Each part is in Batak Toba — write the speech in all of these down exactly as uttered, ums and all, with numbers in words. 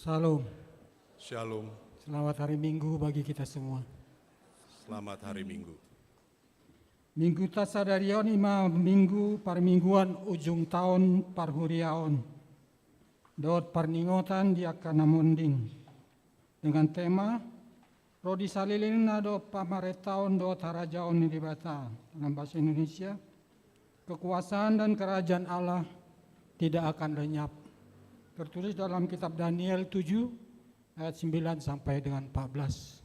Shalom. Shalom. Selamat hari Minggu bagi kita semua. Selamat hari Minggu. Mingguta sadari on ima minggu parmingguan ujung taon parhuriaon dohot parningotan di angka na monding, dengan tema Ro di salelengna do pamarentaon dohot harajaon ni Debata. Dalam bahasa Indonesia, kekuasaan dan kerajaan Allah tidak akan lenyap. Tertulis dalam kitab Daniel tujuh ayat sembilan sampai dengan empat belas.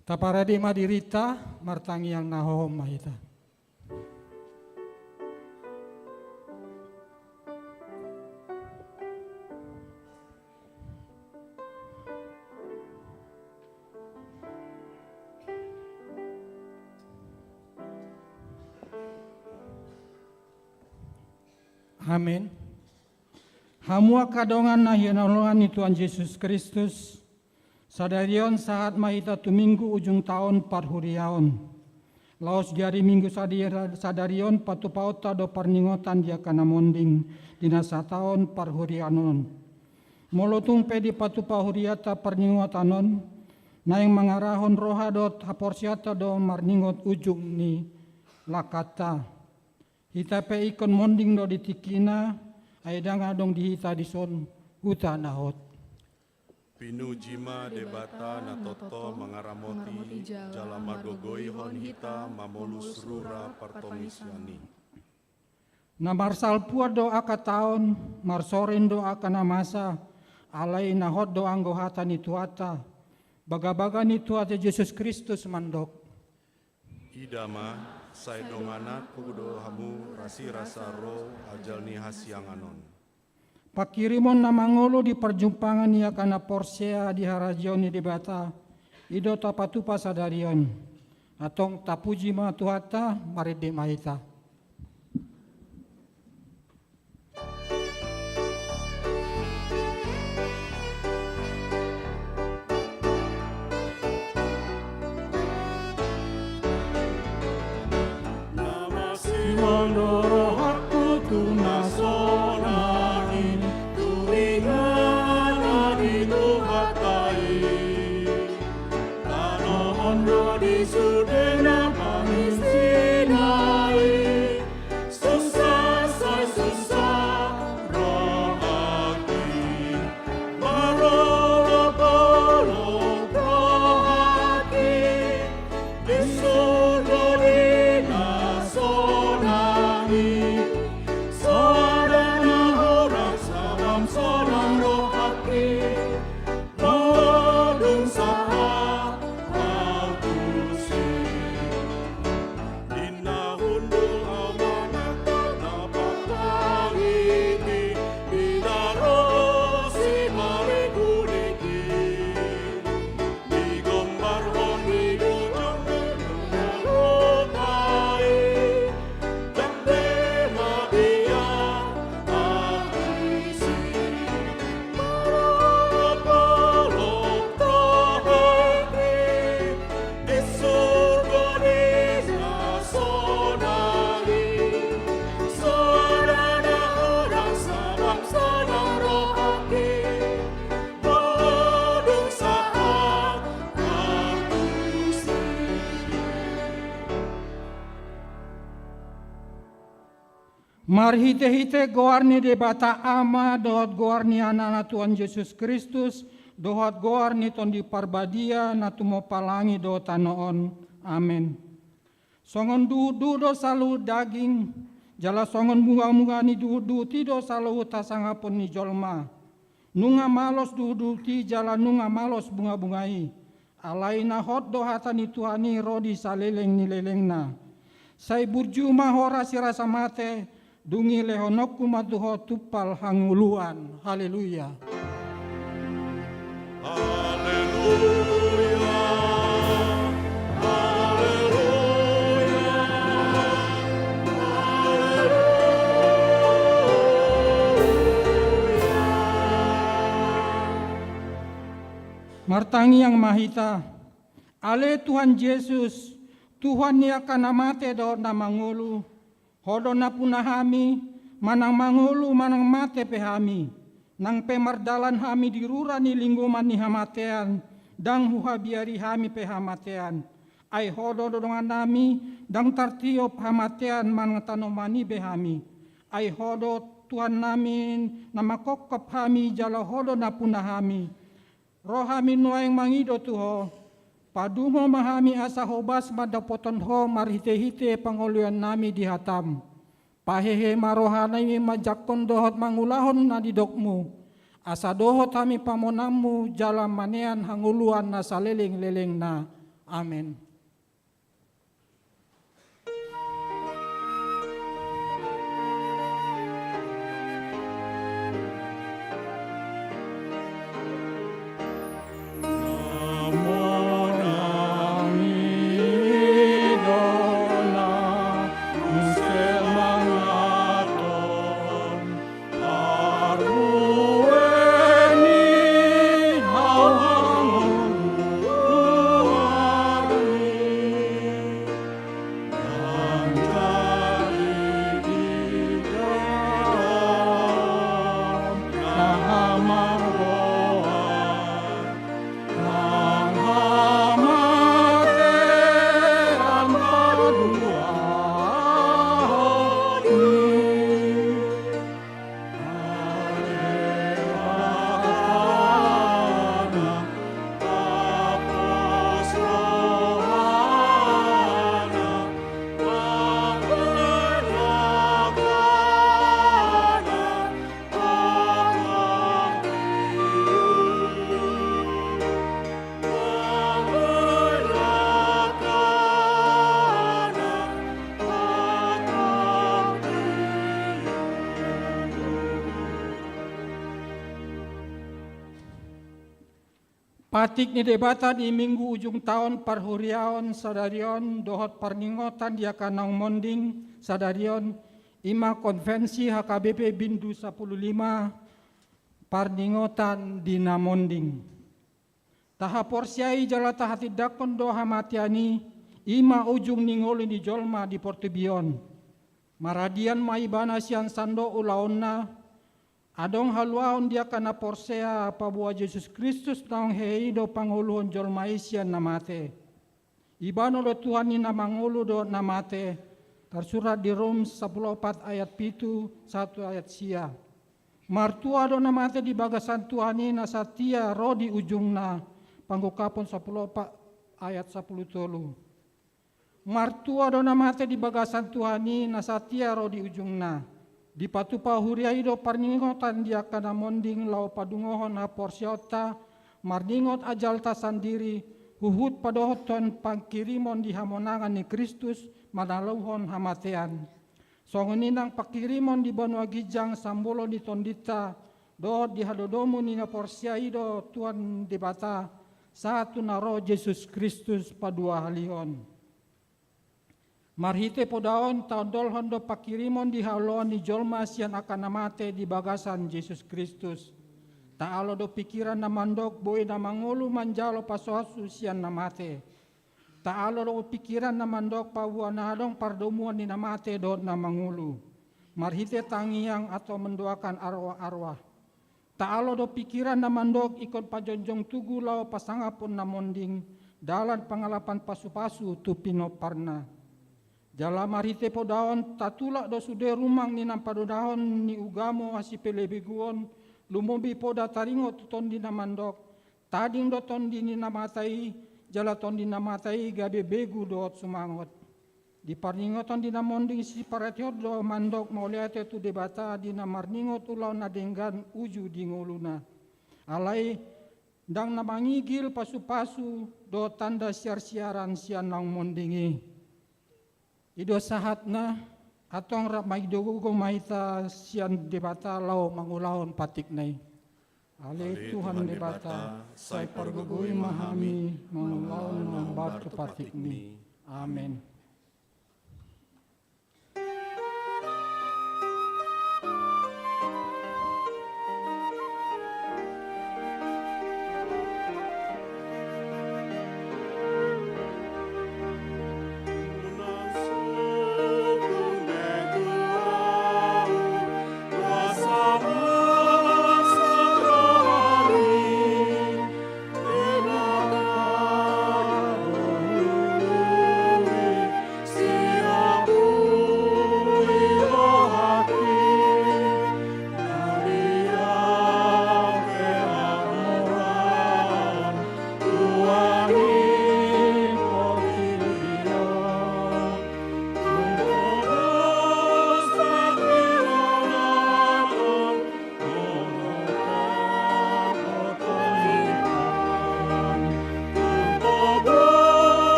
Taparade ma dirinta, martangiang na hohom ma hita. Amen. Hamu angka dongan na hinaholongan ni Tuhan Jesus Kristus, sadari on sahat ma hita tu minggu ujung taon parhuriaon. Laos di ari Minggu sadari, sadari on patupaonta do parningotan di angka na monding di na sataon parhuriaon on. Molo tung pe dipatupa huriata parningotan on, naeng mangarahon roha dohot haporseaonta do marningot ujung ni langkanta. Hita pe ingkon monding do di tingkina, ai ndang adong di hita dison huta na hot. Pinuji ma Debata na tongtong mangaramoti jala margogoihon hita mamolus rura partongisan i. Na marsalpuan do angka taon, marsoreng do angka na masa, alai na hot do anggo hata ni Tuhanta, bagabaga ni Tuhanta Jesus Kristus mandok. Ida ma, sai dongananku do hamu rasirasa ro ajal ni hasiangan on. Panghirimon na mangolu di parjumpangan ni angka na porsea di harajaon ni Debata, i do tapatupa sadari on. Antong tapuji ma Tuhanta, marende ma hita. Na masimangan do rohangku tu na sonang i, tu inganan ni Tuhanta i. Tano on do di sude na pangisina i. Susah sai susah rohangki, marolopolop rohangki, di surgo di na sonang i. Sonang na hurang, sonang rohangki. Dung sahat ahu tusi, di na hundul ahu manata na patangiti, di na ro simarihut i, digombarhon di ujung ni na huta i. Marhitehite goar ni Debata Ama dohot goar ni Anakna Tuhan Jesus Kristus dohot goar ni Tondi Parbadia na tumompa langit dohot tano on. Amen. Songon duhutduhut do saluhut daging, jala songon bungabunga ni duhutduhut i do saluhut hasangapon ni jolma. Nunga malos duhutduhut i jala nunga malos bungabunga i. Alai na hot do hata ni Tuhan i ro di saleleng ni lelengna. Sai burju ma ho rasirasa mate, dung i lehononku ma tu ho tumpal hangoluan. Haleluya. Haleluya. Haleluya. Haleluya. Martangiang ma hita. Ale Tuhan Jesus, Tuhan ni angka na mate dohot na mangolu, Ho do nampuna hami, manang mangolu manang mate pe hami. Nang pe mardalan hami di rura ni linggoman ni hamatean, ndang huhabiari hami pe hamatean. Ai Ho do dongannami, ndang tartiop hamatean manang tanoman i be hami. Ai Ho do Tuhannami na manghophop hami jala Ho do nampuna hami. Ro hami nuaeng mangido tu Ho. Padungho ma hami asa hobas mandapothon Ho marhitehite pangoluannami di hataM. Pahehe ma rohanami manjangkon dohot mangulahon na nidokMu, asa dohot hami pamonanMu jala manean hangoluan na salelenglelengna. Amen. Patik ni Debata di Minggu ujung taon parhuriaon sadari on dohot parningotan di angka naung monding sadari on, i ma konvensi H K B P Bindu sampulu lima, parningotan di na monding. Tahaporseai jala tahatindangkon do hamatean i, i ma ujung ni ngolu ni jolma di portibi on. Maradian ma ibana sian sandok ulaonna, adong haluaon di angka na porsea paboa Jesus Kristus naung hehe i do pangoluhon jolma i sian na mate. Ibana do Tuhan ni na mangolu dohot na mate, tarsurat di Rom sampulu opat ayat pitu, sahat tu ayat sia. Martua do na mate di bagasan Tuhan i na satia ro di ujungna, Pangungkapon sampulu opat ayat sampulu tolu. Martua do na mate di bagasan Tuhan i na satia ro di ujungna. Dipatupa huria i do parningotan di angka na monding laho padungohon haporseaonta, marningot ajalta sandiri, huhut padohothon pangkirimon di hamonangan ni Kristus manaluhon hamatean. Songon i nang pangkirimon di banua ginjang sambolon ni tondinta, dohot di hadodomu ni na porsea i do Tuhan Debata, sahat tu na ro Jesus Kristus paduahalihon. Marhite poda on taondolhon do pangkirimon di haluaon ni jolma sian angka na mate di bagasan Jesus Kristus. Taalo do pingkiran na mandok boi na mangolu manjalo pasupasu sian na mate. Taalo do pingkiran na mandok paboa na adong pardomuan ni na mate dohot na mangolu. Marhite tangiang atau mendoakan arwah-arwah. Taalo do pingkiran na mandok ingkon pajongjong tugu laho pasangaphon na monding, dalan pangalapan pasupasu tu pinomparna. Jala marhite poda on tatulak do sude rumang ni na padodahon ni ugamo hasipelebeguon, lumobi poda taringot tu tondi na mandok, tading do tondi ni na mate i, jala tondi na mate i gabe begu dohot sumangot. Di parningoton di na monding siparatihon do mandok mauliate tu Debata di na marningot ulaon na denggan uju di ngoluna. Alai ndang na mangigil pasupasu dohot tanda siarsiaran sian naung monding i. I do sahatna, antong rap mangido gogo ma hita sian Debata laho mangulahon patikna i. Ale Tuhan Debata, sai pargogoi ma hami mangulahon na hombar tu patikmi. Amen.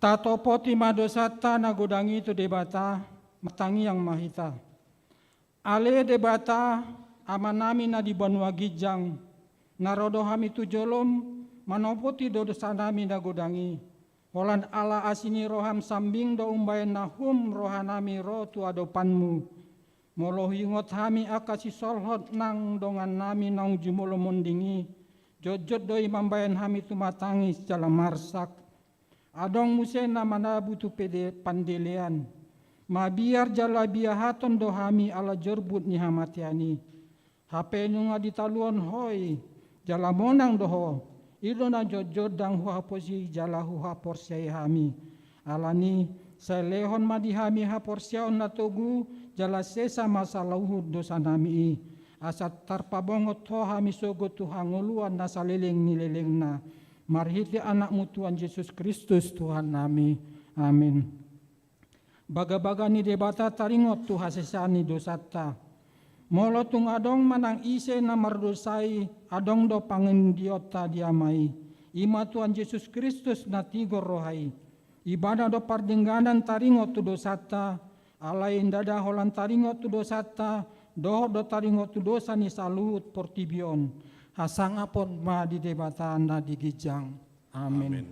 Tatopoti ma dosanta na godang i tu Debata, martangiang ma hita. Ale Debata, Amanami na di banua ginjang, na ro do hami tu jolom, manopoti do dosanami na godang i. Holan ala asi ni roham sambing do umbahen na hum rohanami ro tu adopanmu. Molo huingot hami angka sisolhot nang dongannami naung jumolo monding i, jotjot do i mambahen hami tumatangis jala marsak. Adong muse na manabu tu pede-, pandelean. Mabiar jala biahaton do hami ala jorbut ni hamatean i. Hape nunga ditaluhon ho i, jala monang do ho. I do na jotjot ndang huhaposi jala huhaporseai hami. Alani, sai lehon ma di hami haporseaon na togu, jala sesa ma saluhut dosanami i. Asa tarpabongot ho hami sogot tu hangoluan na saleleng ni lelengna. Marhite Anakmu Tuhan Jesus Kristus Tuhannami. Amin. Bagabaga ni Debata taringot tu hasesaan ni dosanta. Molo tung adong manang ise na mardosa i, adong do pangunduonta di Ama i. I ma Tuhan Jesus Kristus na tigor roha i. Ibana do pardengganan taringot tu dosanta, alai ndada holan taringot tu dosanta, dohot do taringot tu dosa ni saluhut portibi on. Hasangapon ma di Debata na di ginjang. Amin. Amin.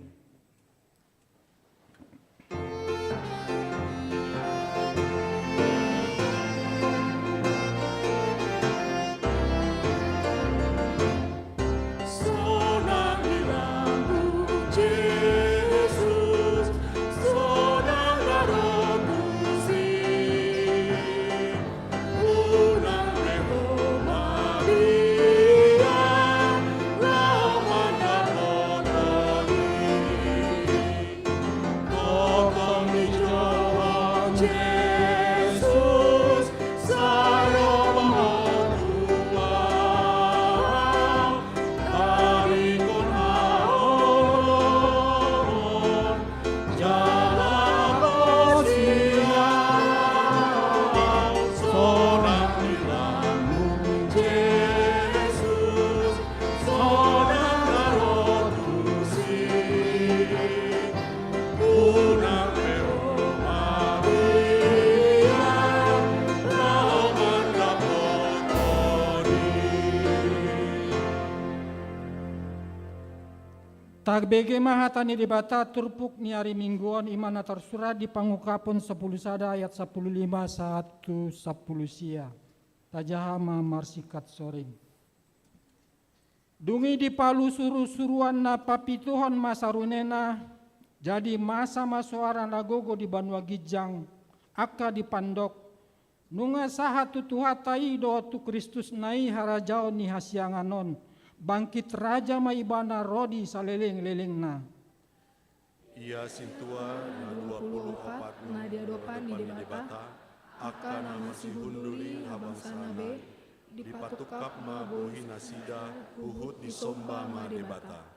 Tabege ma hata ni Debata turpuk ni ari Minggu on, i ma na tarsurat di Pangungkapon sampulu sada ayat sampulu lima sahat tu sampulu sia. Tajaha ma marsingkat soring. Dung i dipalu surusuruan na papituhon ma sarunena, jadi masa ma soara na gogo di banua ginjang, angka dipandok, nunga sahat tu Tuhanta i dohot tu Kristusna i harajaon ni hasiangan on, bangkit raja ma ibana ro di saleleng-lelengna. Ia sintua na dua pulu opat na di adopan ni Debata, angka na masihundul i habangsana be, dipatungkap ma bohi nasida, huhut disomba ma Debata.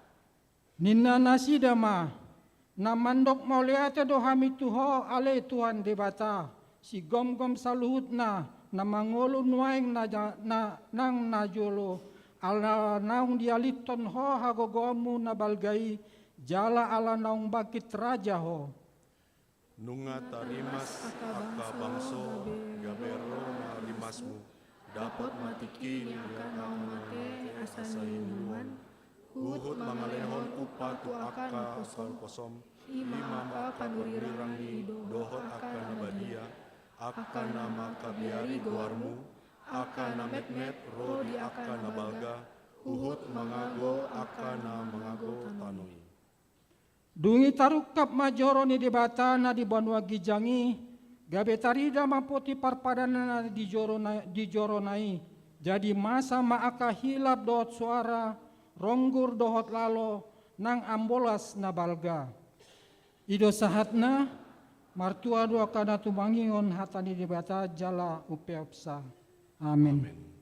Ninna nasida ma, na mandok mauliate do hami tu Ho ale Tuhan Debata, sigomgom saluhutna, na mangolu nuaeng na ja-, na, nang na jolo, ala naung dialithon Ho hagogoonmu na balga i, jala ala naung bangkit raja Ho. Nunga tarimas angka bangso, gabe ro ma rimasmu, dapot ma tingki ni angka naung mate asa inuman, huhut mangalehon upa tu angka na posom, i ma angka panurirang i dohot angka na badia, angka na mangkabiari goarmu, angka na metmet ro di angka na balga, huhut mangago angka na mangago tano i. Dung i tarungkap ma joro ni Debata na di banua ginjang i, gabe tarida ma poti parpadananna di joro na, di joro na i. Jadi masa ma angka hilap dohot soara, ronggur dohot lalo, nang ambolas na balga. I do sahatna, martua do angka na tumangihon hata ni Debata jala umpeopsa. Amin. Amin.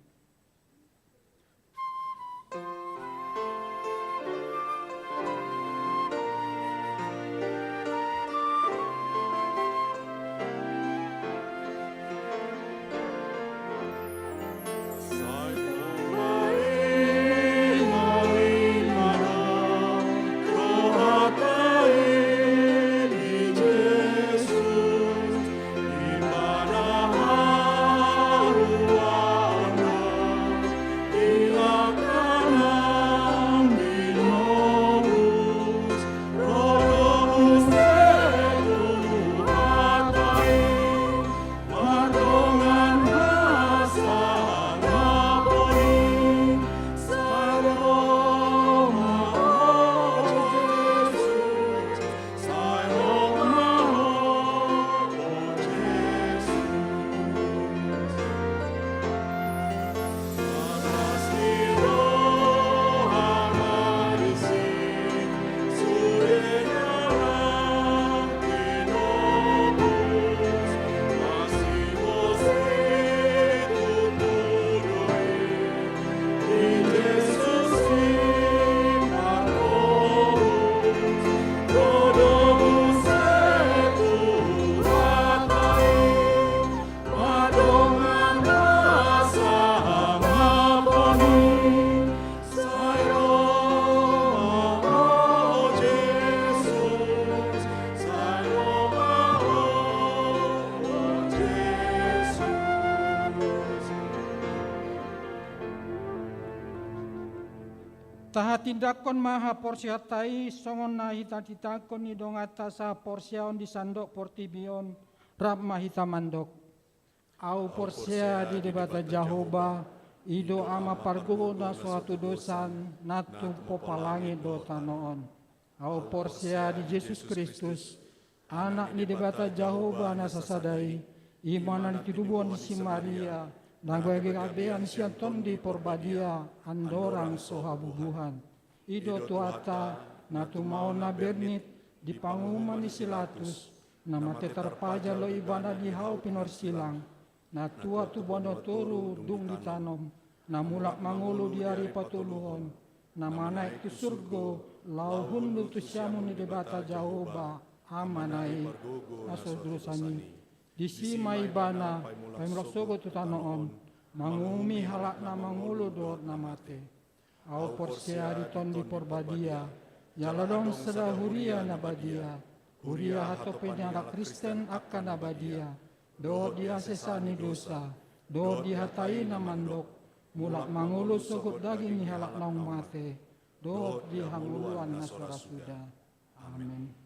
Tahatindangkon ma haporseaonta i songon na hitahatindangkon ni donganta sahaporseaon di sandok portibi on, rap ma hita mandok. Ahu porsea di Debata Jahowa, i do Ama pargogo na so hatudosan, na tumpompa langit dohot tano on. Ahu porsea di Jesus Kristus, Anak ni Debata Jahowa na sasada i, i ma na tinitubuhon ni si Maria, na gabe gabean sian Tondi Porbadia, andorang so habubuhan. I do Tuhanta, na tumaon na bernit, di panguhuman ni si Latus, na mate tarpajal do Ibana di hau pinorsilang, na tua tu banua toru dung ditanom, na mulak mangolu di ari patoluhon, na manaek tu surgo, laho hundul tu siamun ni Debata Jahowa, Amana i, na so hatudosan i. Disi ma Ibana, paimulak sogot tu tano on, manguhumi halak na mangolu dohot na mate. Ahu porsea di Tondi Porbadia, jala adong sada huria na badia, huria hatopei ni halak Kristen angka na badia, dohot di hasesaan ni dosa, dohot di hata i na mandok, mulak mangolu sogot daging ni halak naung mate, dohot di hangoluan na so ra suda. Amen.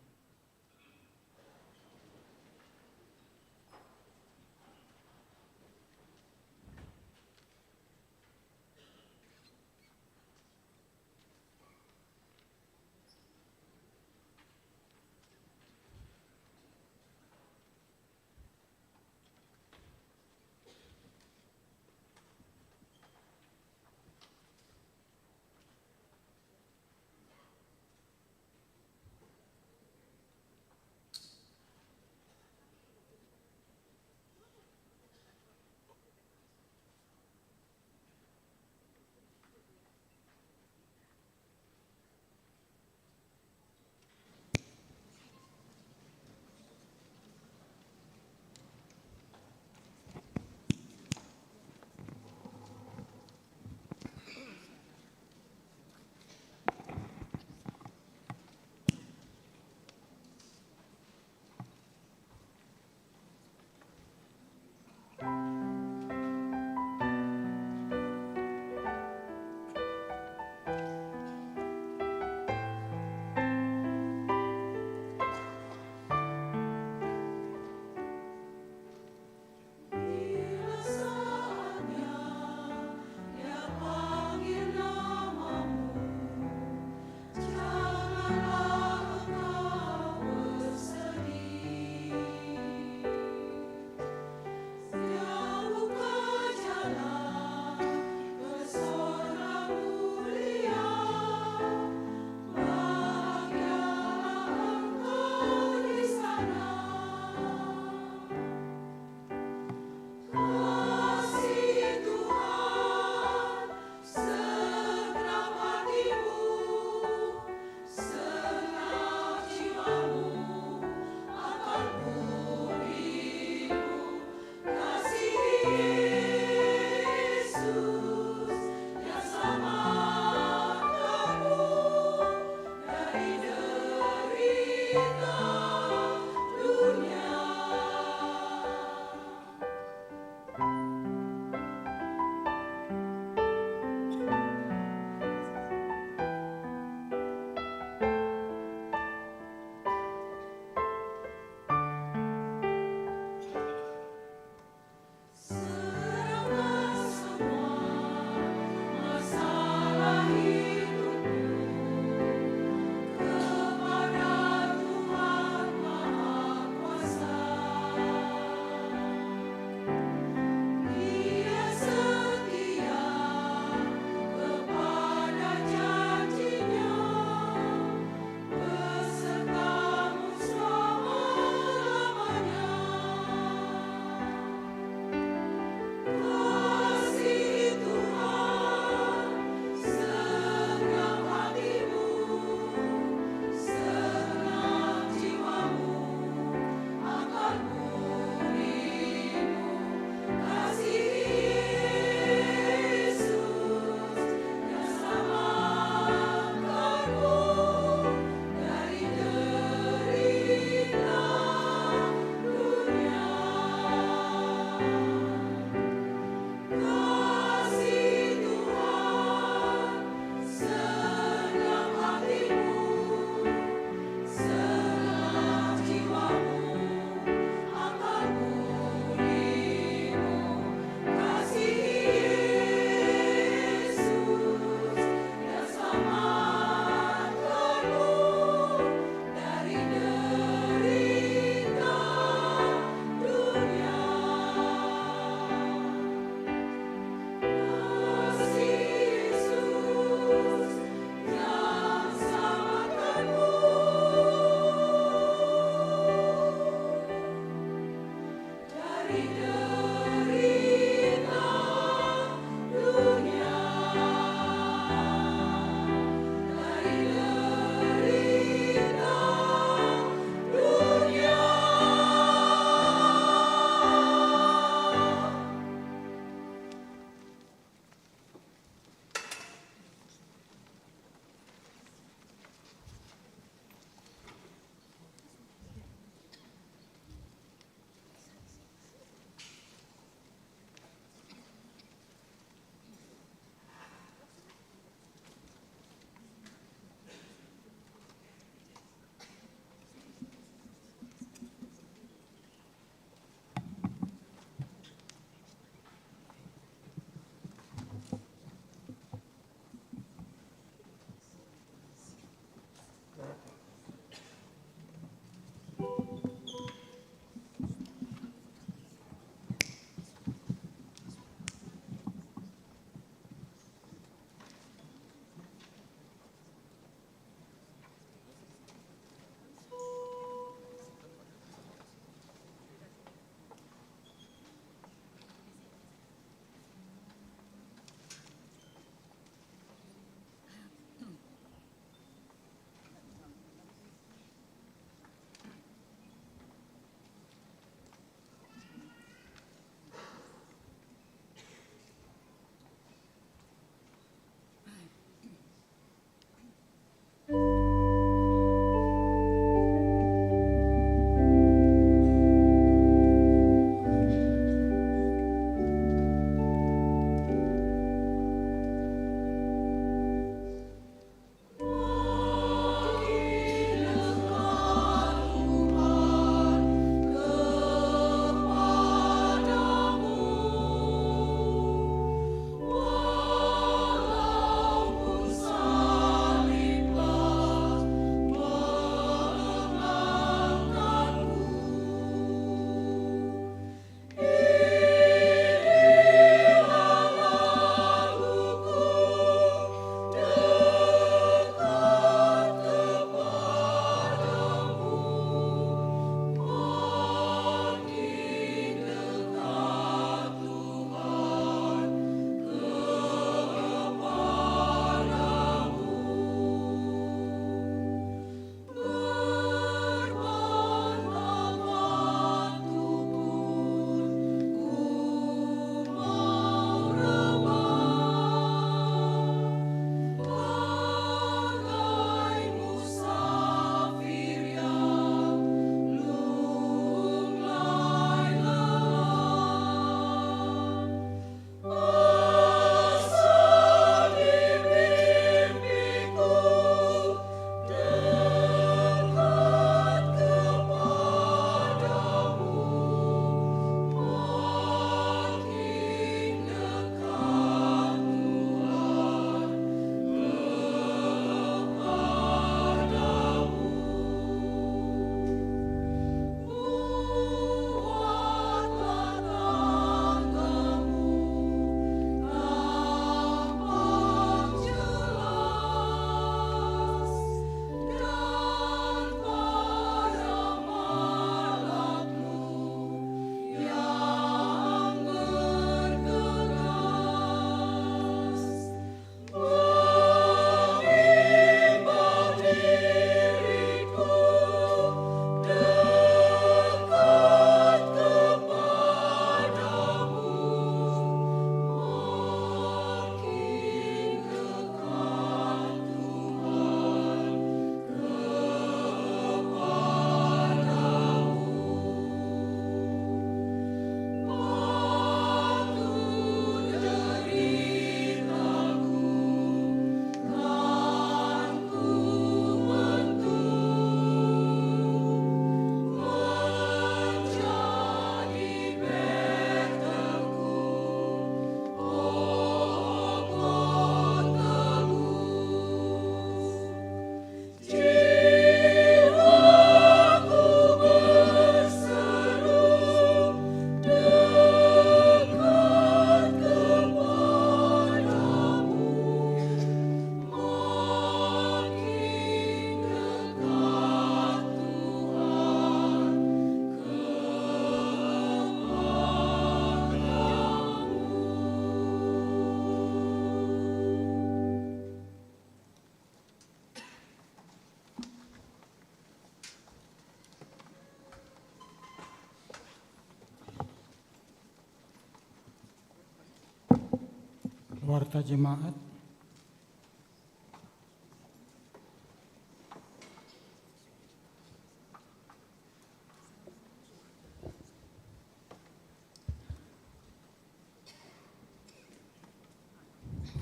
Warta jemaat.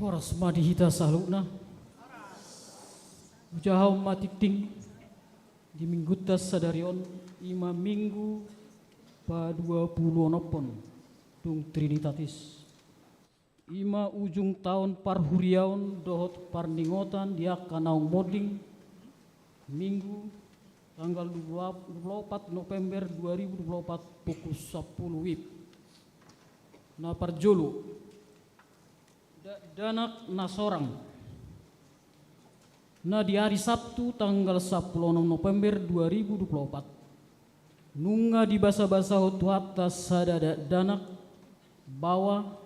Horas ma di hita saluhutna. Hujahahon ma tingting di minggunta sadari on, i ma minggu paduapuluonomhon dung Trinitatis. I ma ujung taon parhuriaon dohot parningotan di angka naung monding, minggu tanggal dua puluh opat November dua ribu dua puluh opat, pukul sampulu wib. Na parjolo, dakdanak na sorang. Na di ari Sabtu tanggal sampulu onom November dua ribu dua puluh opat, nunga dibasabasahon Tuhanta sada dakdanak, baoa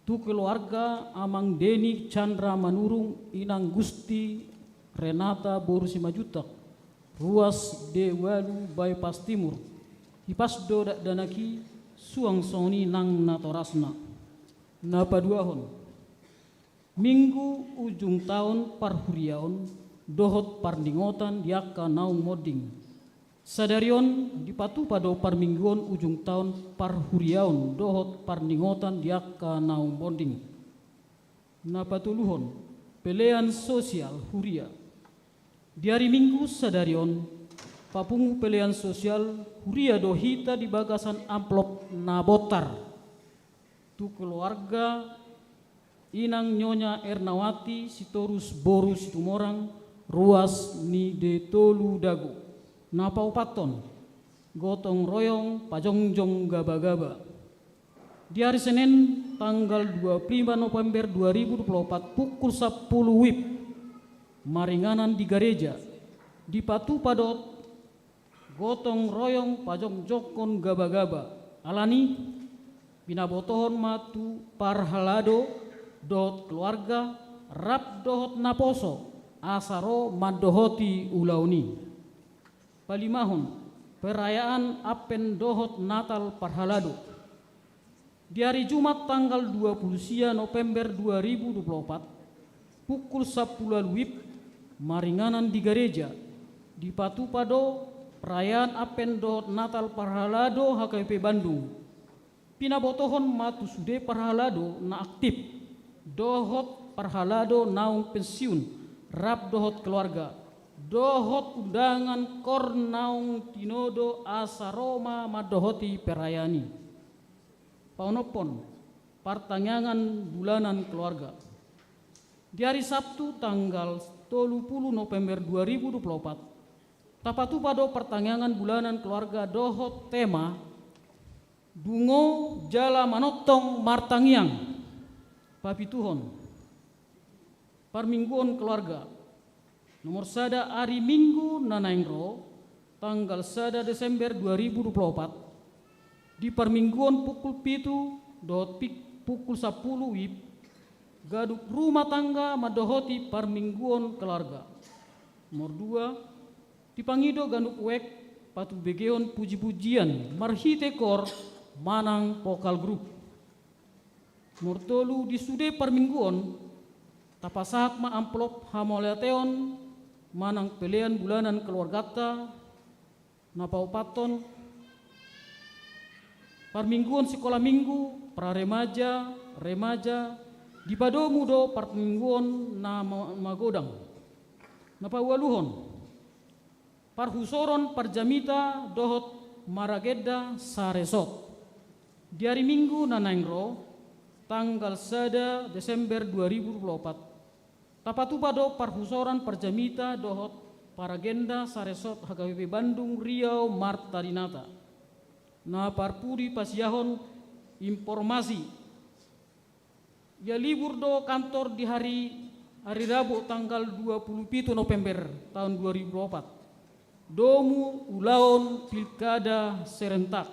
tu keluarga Amang Deni Chandra Manurung, Inang Gusti Renata boru Simanjuntak, ruas D ualu Bypass Timur. Hipas do dakdanak i, suang songon i nang natorasna. Na paduahon, minggu ujung taon parhuriaon dohot parningotan di angka naung monding. Sadari on dipatupa do parmingguon ujung taon parhuriaon dohot parningotan di angka naung monding. Na patoluhon, pelean sosial huria. Di ari Minggu sadari on, papungu pelean sosial huria do hita di bagasan amplop na bontar. Tu keluarga Inang Nyonya Ernawati Sitorus boru Situmorang, ruas ni D tolu Dago. Na paopathon, gotong royong pajongjong gabagaba. Di ari Senen tanggal dua puluh lima November dua ribu dua puluh opat, pukul sampulu wib, maringanan di gareja, dipatupa do gotong royong pajongjongkon gabagaba. Alani, pinabotohon ma tu parhalado dohot keluarga, rap dohot naposo, asa ro mandohoti ulaon i. Palimahon, perayaan Advent dohot Natal parhalado. Di ari Jumat tanggal dua puluh sia November dua ribu dua puluh opat, pukul sampulu ualu wib, maringanan di gareja, dipatupa do perayaan Advent dohot Natal parhalado H K B P Bandung. Pinabotohon ma tu sude parhalado na aktif dohot parhalado naung pensiun, rap dohot keluarga, dohot undangan koor naung tinodo asa ro ma mandohoti perayaan i. Paonomhon, partangiangan bulanan keluarga. Di ari Sabtu tanggal tolu puluh November dua ribu dua puluh opat, tapatupa do partangiangan bulanan keluarga dohot tema Dungo jala manongtong martangiang. Papituhon, parmingguon keluarga. Nomor sada, ari Minggu na naeng ro, tanggal sada Desember dua ribu dua puluh opat, di parmingguon pukul pitu dohot pik-, pukul sampulu wib, ganup rumah tangga mandohoti parmingguon keluarga. Nomor dua, dipangido ganup uek patubegehon puji-pujian marhite koor manang vokal grup. Nomor tolu, di sude parmingguon, tapasahat ma amplop hamauliateon manang pelean bulanan keluarganta. Na paopathon, parmingguon sikola minggu, praremaja, remaja, dipadomu do parmingguon na ma-, magodang. Na paualuhon, parhusoron parjamita dohot maragenda saresort. Di ari Minggu na naeng ro, tanggal sada Desember dua ribu dua puluh opat, tapatupa do parhusoran parjamita dohot paragenda saresort H K B P Bandung Riau Marta Dinata. Na parpudi pasiahon informasi. Ia libur do kantor di hari, hari Rabu tanggal dua puluh pitu November tahun dua ribu dua puluh opat. Domu ulaon pilkada serentak.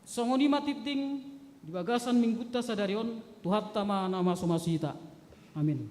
Songon i ma tingting di bagasan minggunta sadari on, Tuhanta ma na mamasu-masu hita. Amin.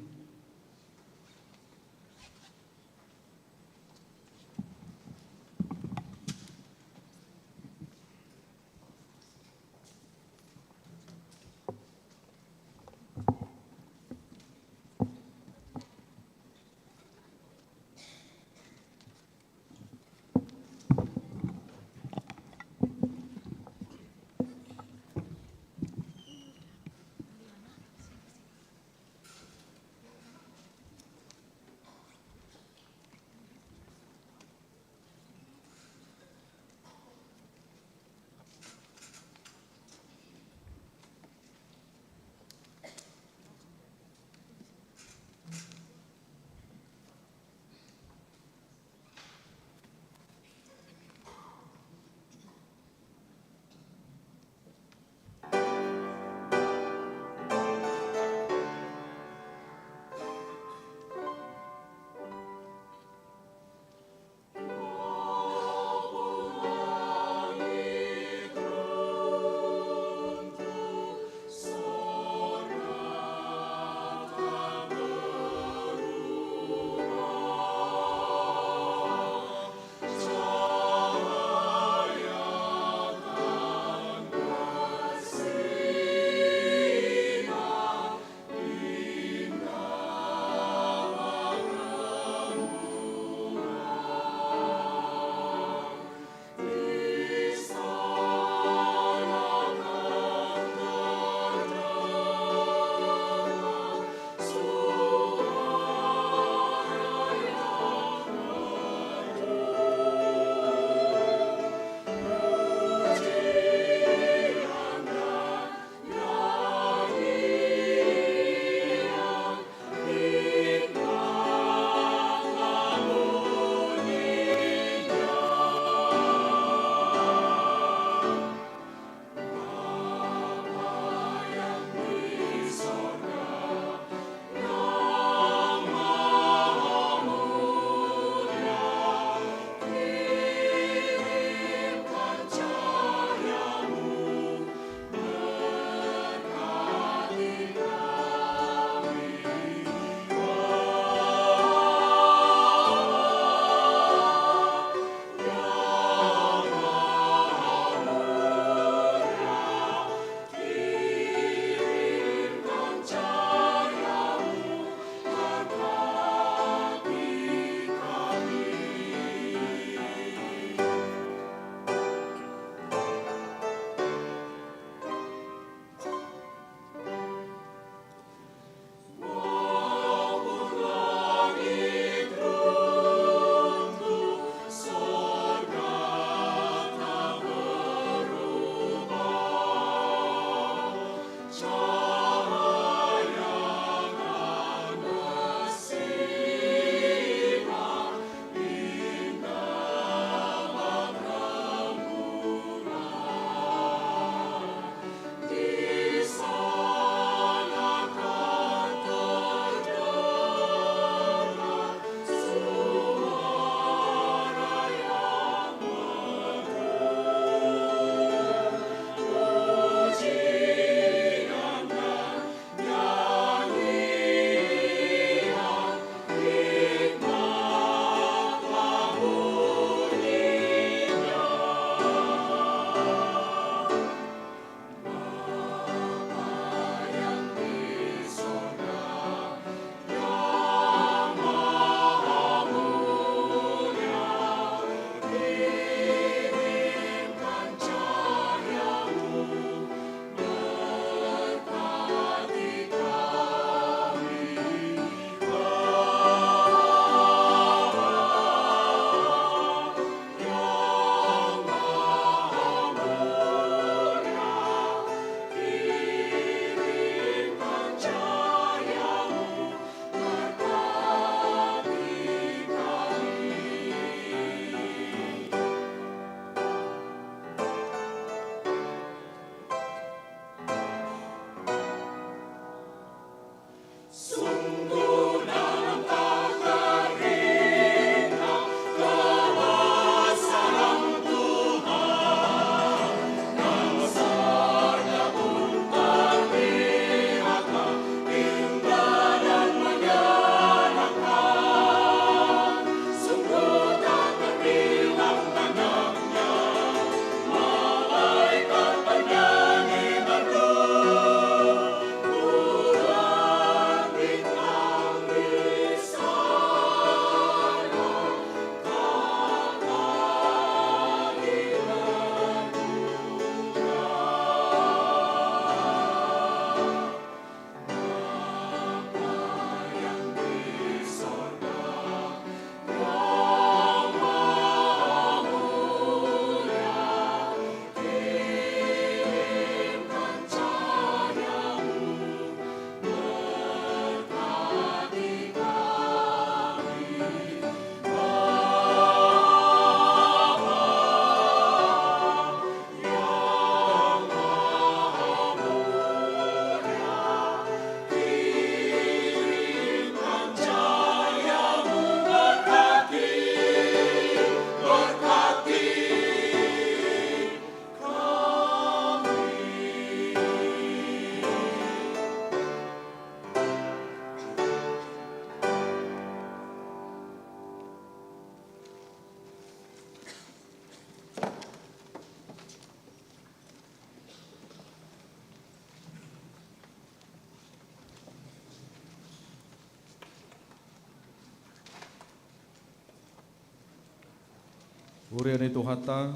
Huria ni Tuhanta,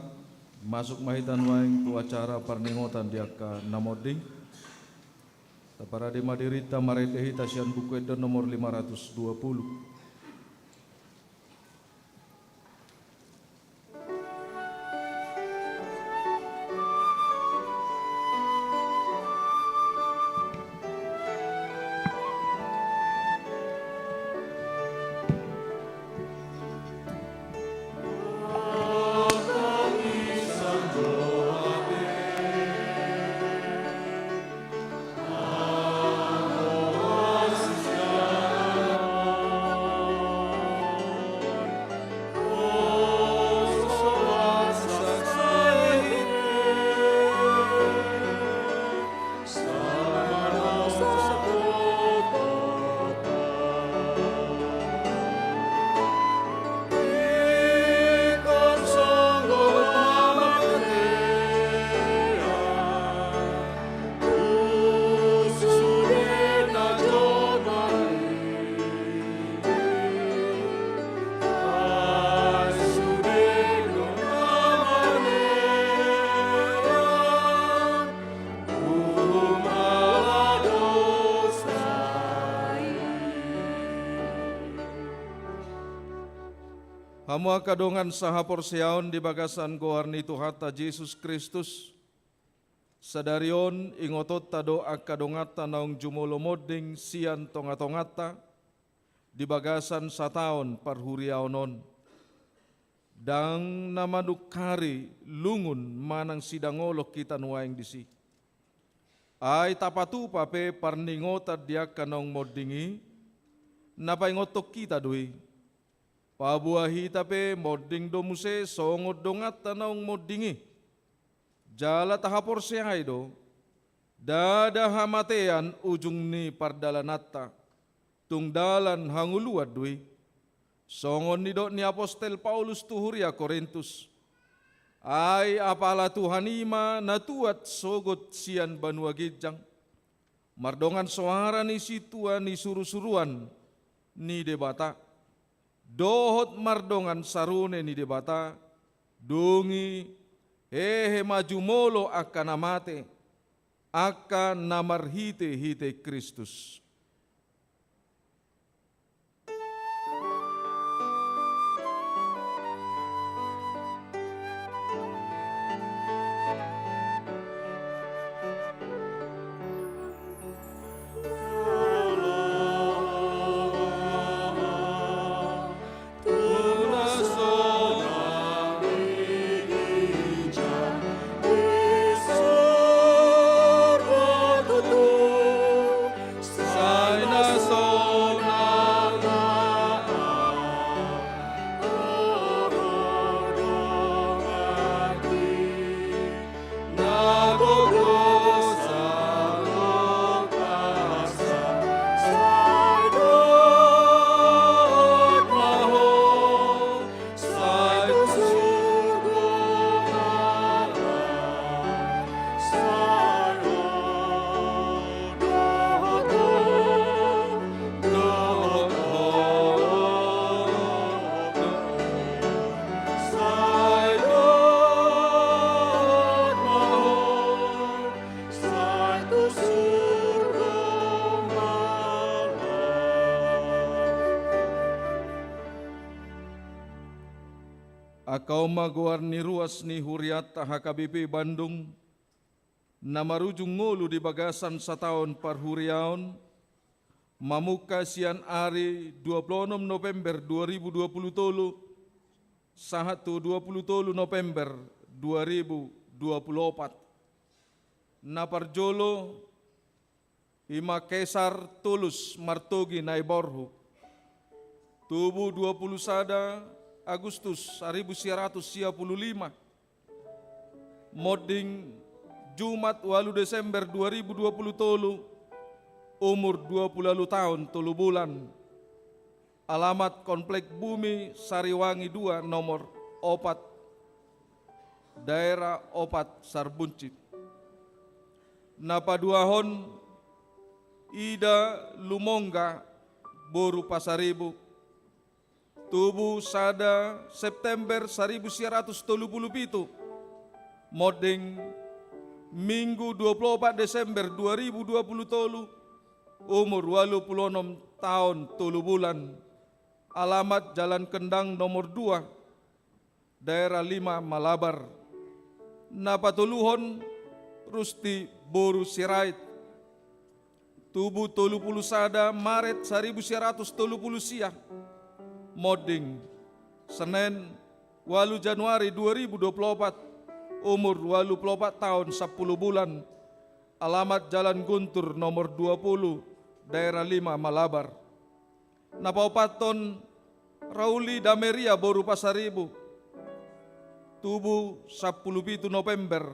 masuk ma hita nuaeng tu acara parningotan di angka na monding. Taparade ma dirinta marhite hita sian Buku Ende nomor lima ratus dua puluh. Hamu angka dongan sahaporseaon di bagasan goar ni Tuhanta Jesus Kristus, sadari on ingotonta do angka donganta naung jumolo monding sian tongatonganta, di bagasan sataon parhuriaon on. Ndang na manungkari lungun manang sidangolon hita nuaeng disi. Ai tapatupa pe parningotan di angka naung monding i, na paingothon hita do i. Paboa hita pe monding do muse songon donganta naung monding i. Jala tahaporseai do, ndada hamatean ujung ni pardalananta, tung dalan hangoluan do i. Songon nidok ni apostel Paulus tu huria Korintus: Ai apala Tuhan i ma na tuat sogot sian banua ginjang, mardongan soara ni sintua ni surusuruan ni Debata, dohot mardongan sarune ni Debata, dung i hehe ma jumolo angka na mate, angka na marhitehite Kristus. Angka on ma goar ni ruas ni hurianta H K B P Bandung, na marujung ngolu di bagasan sataon parhuriaon, mamungka sian ari dua pulu onom November dua ribu dua pulu tolu, sahat tu dua pulu tolu November dua ribu dua pulu opat. Na parjolo, i ma Kesar Tulus Martogi Naiborhu, tubu dua pulu sada Agustus saribu sia ratus sia pulu lima, monding Jumat ualu Desember dua ribu dua pulu tolu, umur dua pulu ualu taon tolu bulan. Alamat Komplek Bumi Sariwangi dua nomor opat, Daerah opat Sarbunci. Na paduahon, Ida Lumongga boru Pasaribu, Tubu sada September saribu sia ratus tolu pulu pitu, monding Minggu dua pulu opat Desember dua ribu dua pulu tolu, umur ualu pulu onom taon tolu bulan, alamat Jalan Kendang nomor dua, daerah lima Malabar. Na patoluhon Rusti boru Sirait. Tubu tolu pulu sada Maret saribu sia ratus tolu pulu sia, monding Senen ualu Januari dua ribu dua pulu opat, umur ualu pulu opat taon sampulu bulan, alamat Jalan Guntur nomor dua pulu, daerah lima Malabar. Na paopathon Rauli Dameria boru Pasaribu. Tubu sampulu pitu November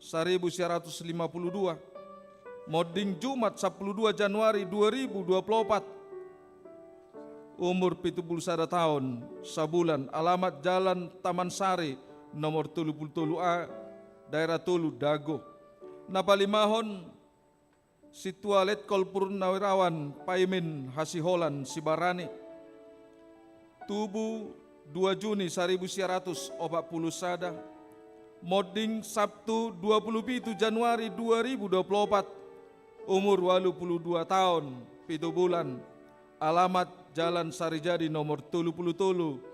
saribu sia ratus lima pulu dua, monding Jumat sampulu dua Januari dua ribu dua pulu opat, umur pitu pulu sada taon sabulan, alamat Jalan Taman Sari nomor tolu pulu tolu A, daerah tolu Dago. Na palimahon Sintua Letkol Purnawirawan Paimin Hasiholan Sibarani. Tubu dua Juni saribu sia ratus opat pulu sada, monding Sabtu dua pulu pitu Januari dua ribu dua pulu opat, umur ualu pulu dua taon pitu bulan, alamat Jalan Sarijadi nomor tolu pulu tolu,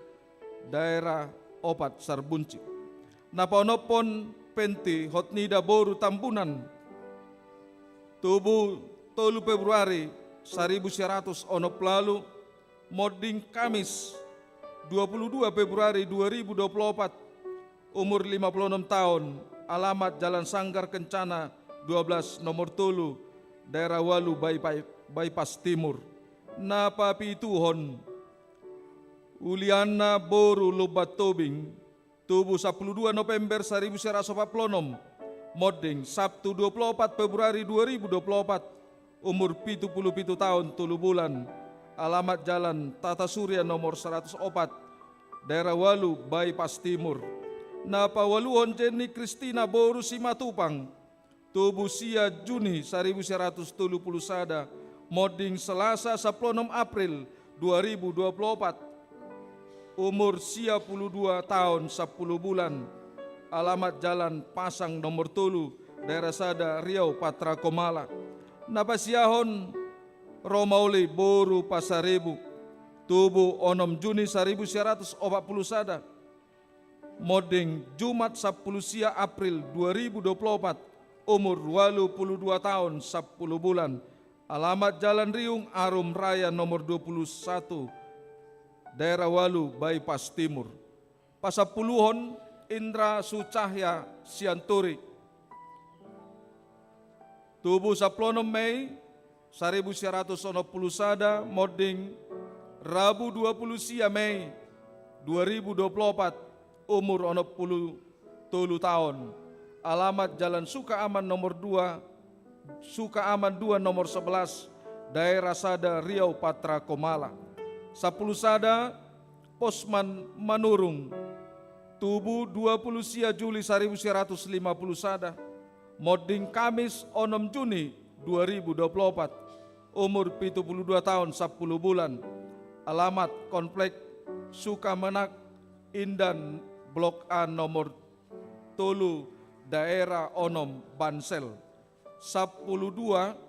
daerah opat Sarbunci. Na paonomhon Penti Hotnida boru Tambunan. Tubu tolu Februari saribu sia ratus onom pulu ualu, monding Kamis dua pulu dua Februari dua ribu dua pulu opat, umur lima pulu onom taon, alamat Jalan Sanggar Kencana dua belas nomor tolu, daerah ualu Bypa-, Bypass Timur. Na papituhon Uliana boru Lumban Tobing, tubu sampulu dua November saribu sia ratus opat pulu onom, monding Sabtu dua pulu opat Februari dua ribu dua pulu opat, umur pitu pulu pitu taon tolu bulan, alamat Jalan Tata Surya nomor saratus opat, daerah ualu Bypass Timur. Na paualuhon Jenny Kristina boru Simatupang, tubu sia Juni saribu sia ratus tolu pulu sada, monding Selasa sampulu onom April dua ribu dua pulu opat, umur sia pulu dua taon sampulu bulan, alamat Jalan Pasang nomor tolu, daerah sada Riau Patra Komala. Na pasiahon Romauli boru Pasaribu, tubu onom Juni saribu sia ratus opat pulu sada, monding Jumat sampulu sia April dua ribu dua pulu opat, umur ualu pulu dua taon sampulu bulan, alamat Jalan Riung Arum Raya nomor dua pulu satu, daerah ualu Bypass Timur. Pasampuluhon Indra Sucahya Sianturi, tubu sampulu onom Mei saribu sia ratus onom pulu sada, monding Rabu dua pulu sia Mei dua ribu dua pulu opat, umur onom pulu tolu taon, alamat Jalan Sukaaman nomor dua, Sukaaman dua nomor sebelas, daerah sada Riau Patra Komala. Sampulu sada Posman Manurung, tubu dua pulu sia Juli saribu sia ratus lima pulu sada, monding Kamis onom Juni dua ribu dua pulu opat, umur pitu pulu dua taon sampulu bulan, alamat Komplek Sukamenak Indah Blok A nomor tolu, daerah onom Bansel. Sampulu dua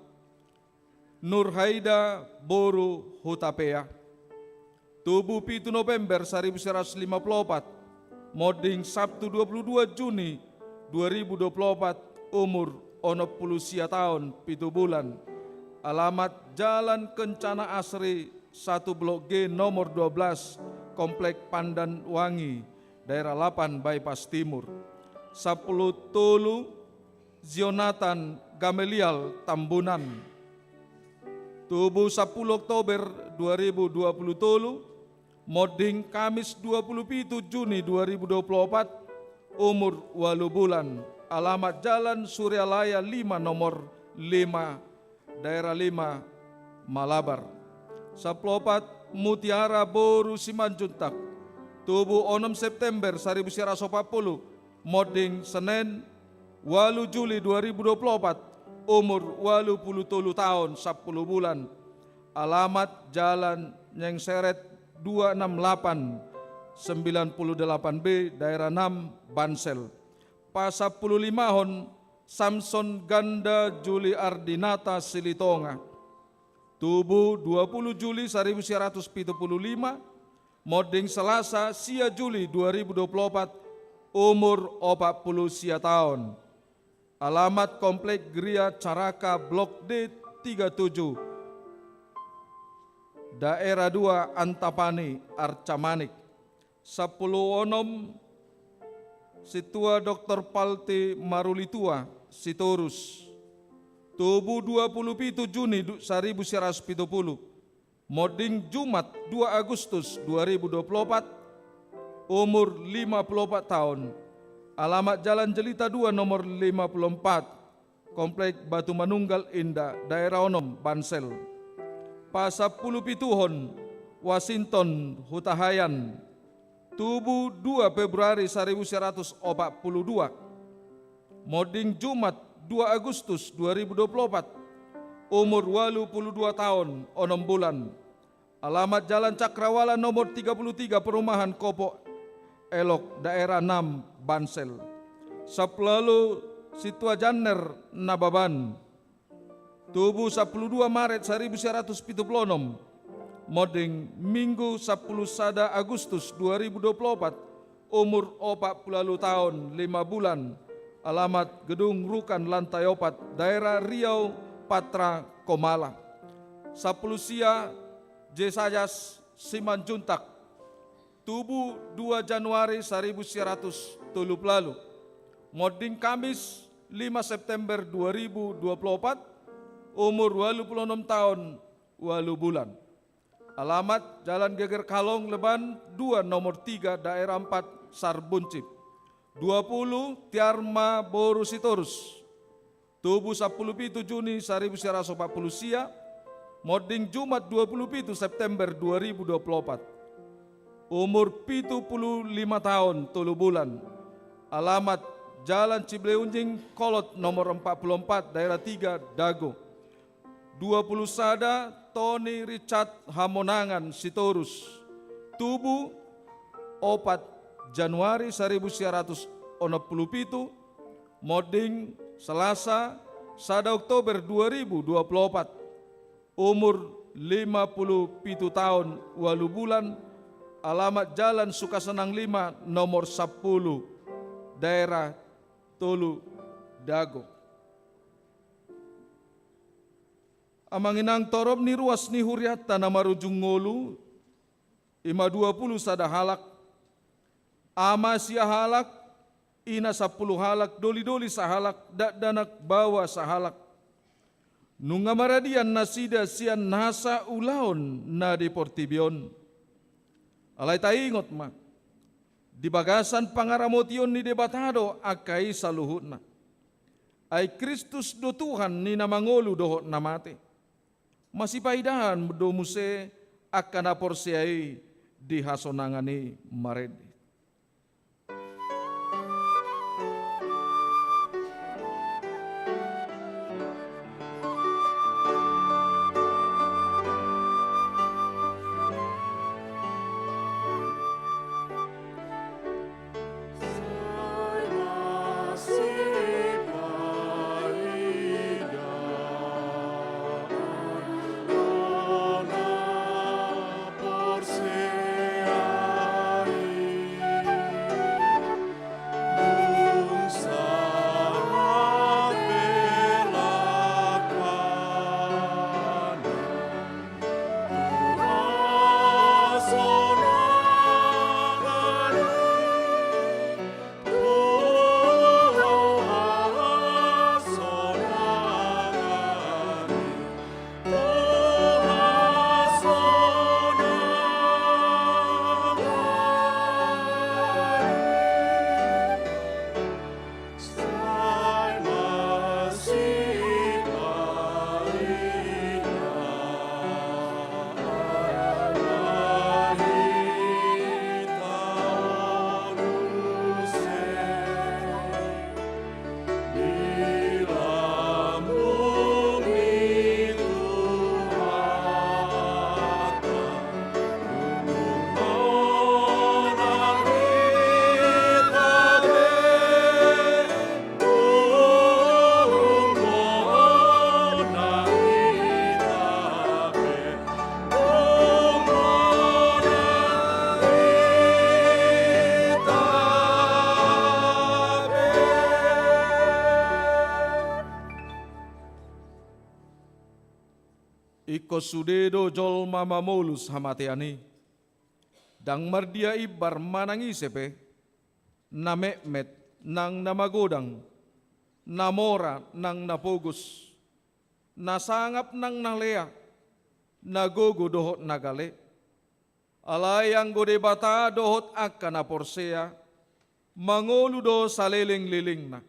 Nurhaida boru Hutapea, tubu pitu November saribu sia ratus lima pulu opat, monding Sabtu dua pulu dua Juni dua ribu dua pulu opat, umur onom pulu sia taon pitu bulan, alamat Jalan Kencana Asri satu Blok G nomor dua belas, Komplek Pandan Wangi, daerah lapan Bypass Timur. Sampulu tolu Jonathan Gameliel Tambunan, tubu sampulu Oktober dua ribu dua pulu tolu, monding Kamis dua pulu pitu Juni dua ribu dua pulu opat, umur ualu bulan, alamat Jalan Suryalaya lima nomor lima, daerah lima Malabar. Sampulu opat Mutiara boru Simanjuntak, tubu onom September saribu sia ratus opat pulu, monding Senen ualu Juli dua ribu dua pulu opat, umur ualu pulu tolu taon sampulu bulan, alamat Jalan Nyengsered dua enam delapan, sembilan puluh delapan B, daerah enam, Bansel. Pasampululimahon, Samson Ganda Juliardinata Silitonga. Tubu dua puluh Juli saribu sia ratus pitu puluh lima, monding Selasa sia Juli dua ribu dua puluh opat, umur opat puluh sia taon. Alamat Komplek Gria Caraka Blok D tiga tujuh, Daerah dua, Antapani, Arca Manik. Sampulu onom, Sintua Doktor Palti Marulitua, Sitorus. Tubu dua puluh pitu Juni du-, saribu sia ratus pitu puluh. Monding Jumat dua Agustus dua ribu dua puluh opat, umur lima puluh opat taon. Alamat Jalan Jelita dua nomor lima puluh empat, Komplek Batu Manunggal Indah, Daerah onom, Bansel. Pasampulupituhon, Wasinton Hutahaean. Tubu dua Februari saribu sia ratus opat puluh dua. Monding Jumat dua Agustus dua ribu dua puluh opat. Umur walu pulu dua taon, onom bulan. Alamat Jalan Cakrawala nomor tiga puluh tiga, Perumahan Kopo Elok, Daerah enam, Bansel. Sampulu ualu, Sintua Janner Nababan. Tubu sampulu dua Maret saribu sia ratus pitu pulu onom. Monding Minggu sampulu sada Agustus dua ribu dua puluh opat, umur opat pulu ualu taon, lima bulan. Alamat Gedung Rukan, lantai opat, Daerah Riau, Patra, Komala. Sampulu sia, Jesayas Simanjuntak. Tubu dua Januari saribu sia ratus tolu pulu ualu. Monding Kamis lima September dua ribu dua puluh opat, umur walu pulu onom taon, walu bulan. Alamat Jalan Geger Kalong Leban dua nomor tiga, Daerah empat, Sar Buncit. Dua pulu, Tiarma boru Sitorus. Tubu sampulu pitu Juni saribu sia ratus opat pulu sia, monding Jumat dua pulu pitu September dua ribu dua pulu opat. Umur pitu pulu lima taon, tolu bulan. Alamat Jalan Cibleunjing Kolot nomor empat pulu empat, Daerah tiga, Dago. Dua pulu sada, Tony Richard Hamonangan Sitorus. Tubu opat Januari saribu sia ratus onom pulu pitu, monding Selasa sada Oktober dua ribu dua pulu opat. Umur lima pulu pitu taon, walu bulan. Alamat Jalan Sukasenang lima nomor sampulu, Daerah tolu, Dago. Amang inang, torop ni ruas ni hurianta na marujung ngolu, i ma dua pulu sada halak, ama sia halak, ina sampulu halak, doli-doli sahalak, dakdanak baoa sahalak. Nunga maradian nasida sian nasa ulaon na di portibi on. Alai taingot ma, di bagasan pangaramotion ni Debata do angka i saluhutna. Ai Kristus do Tuhan ni na mangolu dohot na mate. Masipaidahan do muse angka na porsea i di hasonangan i marende. Ingkon sude do jolma mamolus hamatean i. Ndang mardia imbar manang ise pe, na metmet nang na magodang, na mora nang na pogos, na sangap nang na lea, na gogo dohot na gale. Alai anggo Debata dohot angka na porsea, mangolu do salelenglelengna.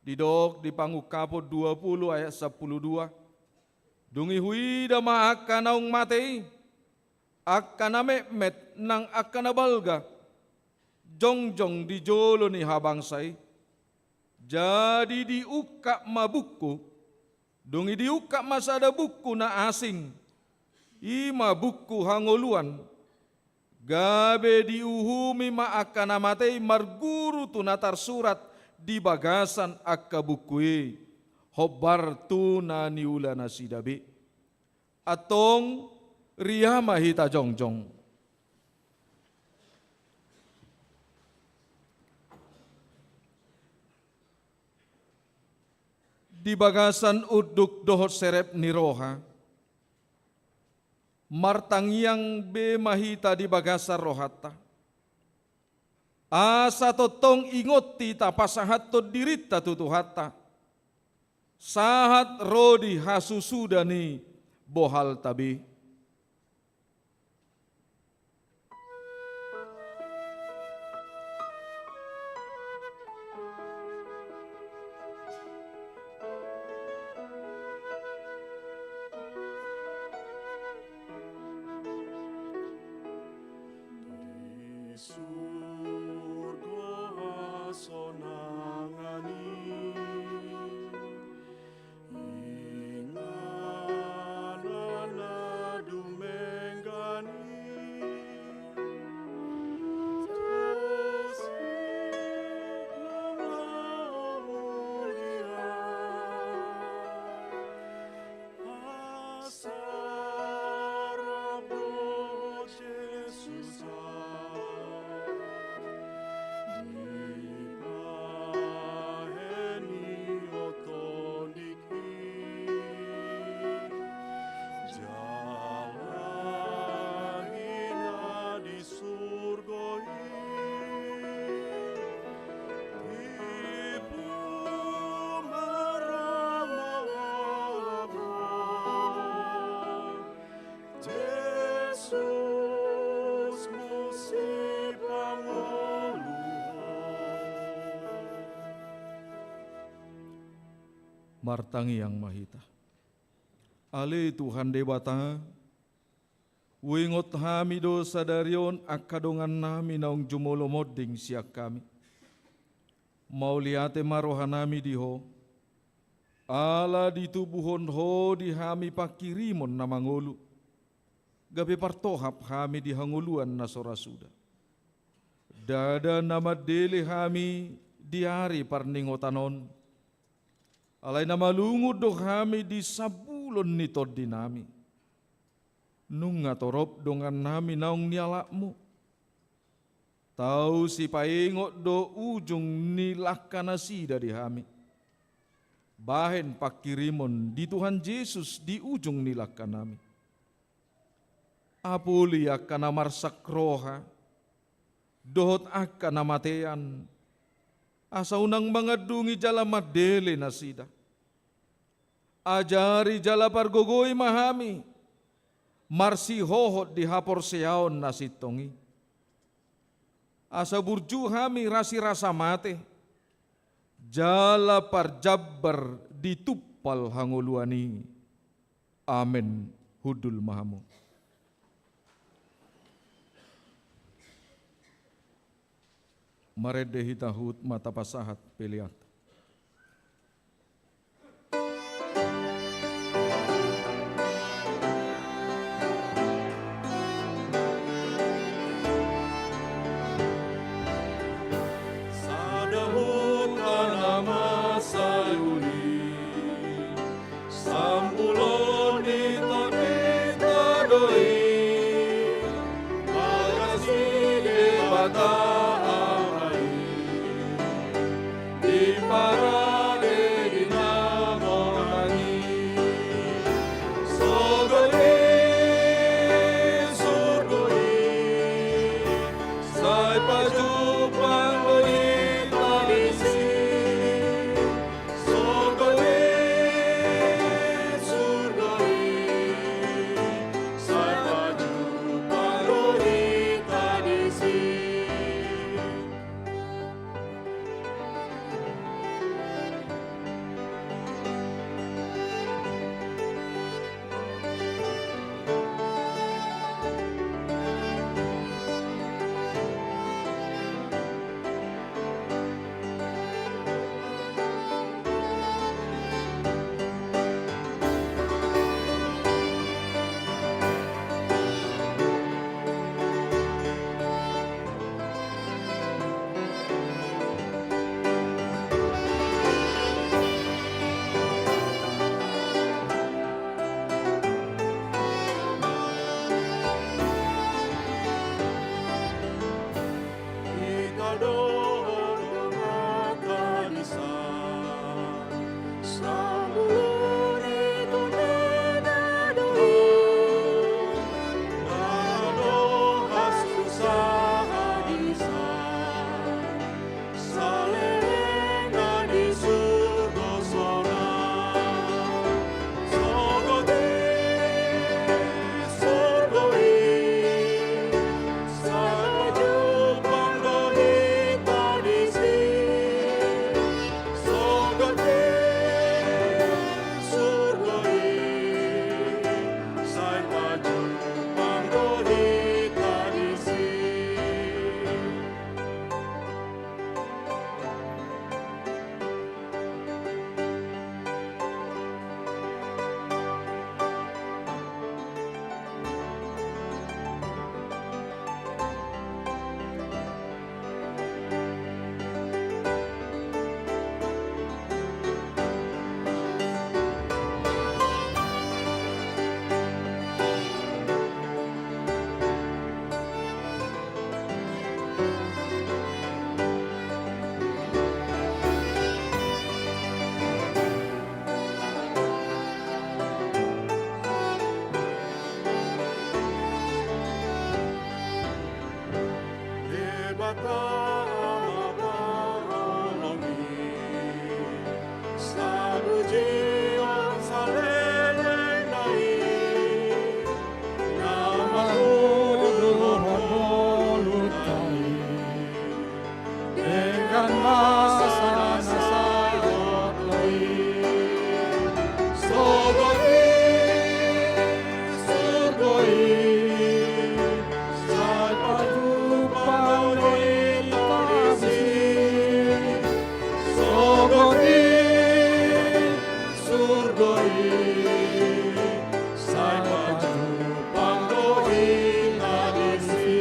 Didok di Pangungkapon dua pulu ayat sampulu dua: Dung i huida ma angka naung mate i, angka na metmet nang angka na balga, jongjong di jolo ni habangsa i. Jadi diungkap ma bungku. Dung i diungkap ma sada bungku na asing, i ma bungku hangoluan. Gabe diuhumi ma angka na mate i marguru tu na tarsurat di bagasan angka bungku i, hombar tu na niula nasida be. Antong, ria ma hita jongjong. Di bagasan unduk dohot serep ni roha, martangiang be ma hita di bagasan rohanta, asa tongtong ingot hita pasahathon dirinta tu Tuhanta, sahat ro di hasusuda ni bohalta be. Di surgo hasonangan i, inganan na dumenggan i, tusi nang laho mulia. Asa rap dohot Jesus ahu, dibahen i oto di Jala hita di surgo i, tibu marama haba, Jesus musi pangolu. Martangiang ma hita. Ale Tuhan Debata, huingot hami do sadari on angka dongannami naung jumolo monding sian hami. Mauliate ma rohanami di Ho, ala ditubuhon Ho di hami pangkirimon na mangolu, gabe partohap hami di hangoluan na so ra suda. Ndada na mandele hami di ari parningotan on, alai na malungun do hami di sambulon ni tondinami. Nunga torop dongannami naung nialapmu. Tau sipaingot do ujung ni langkanasida di hami. Bahen pangkirimon di Tuhan Jesus di ujung ni langkanami. Apuli angka na marsak roha dohot angka na matean, asa unang mangandungi jala mandele nasida. Ajari jala pargogoi ma hami marsihohot di haporseaon na sintong i, asa burju hami rasirasa mate jala parjambar di tumpal hangoluan i. Amen. Hundul ma hamu. Marende hita huhut ma tapasahat pelean. Sada huta na masayuri, sambulon ni tondinta do i, bagas ni Debata Ama i. Pajumpang do hita disi, sogot i surgo i, sai pajumpang do hita disi. Hita dohot donganna dison, sambulon i tondina do i, na adong hasusaan dison, saleleng na di surgo sonang. Sogot i surgo i, sai pajumpang do hita disi. Sogot i surgo i, sai pajumpang do hita disi. Debata Ama parholong i, sapujion saleleng na i, na manguduhon ngolunta i, denggan basa na sai dohot i. Sogot i surgo i, sai pajumpang do hita disi. Sogot i surgo i, sai pajumpang do hita disi.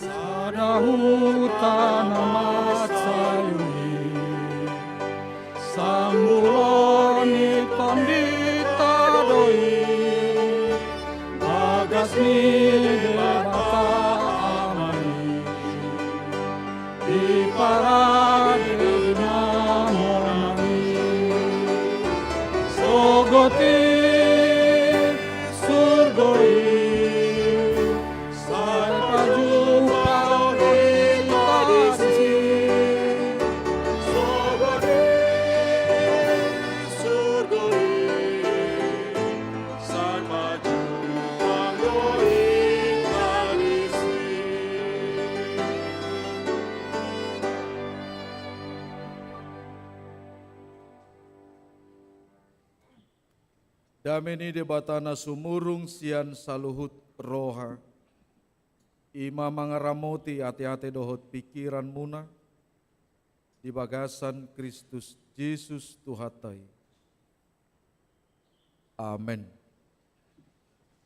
Sada huta na mansai uli, sambulon ni tondinta do i, bagas ni Debata Ama i, di parade na monang i. Sogot i surgo i, sai pajumpang do hita disi. Sogot i surgo i, sai pajumpang do hita disi. Dame ni Debata na sumurung sian saluhut roha, I ma mangaramoti ateate dohot pingkiranmuna di bagasan Kristus Jesus Tuhanta i. Amen.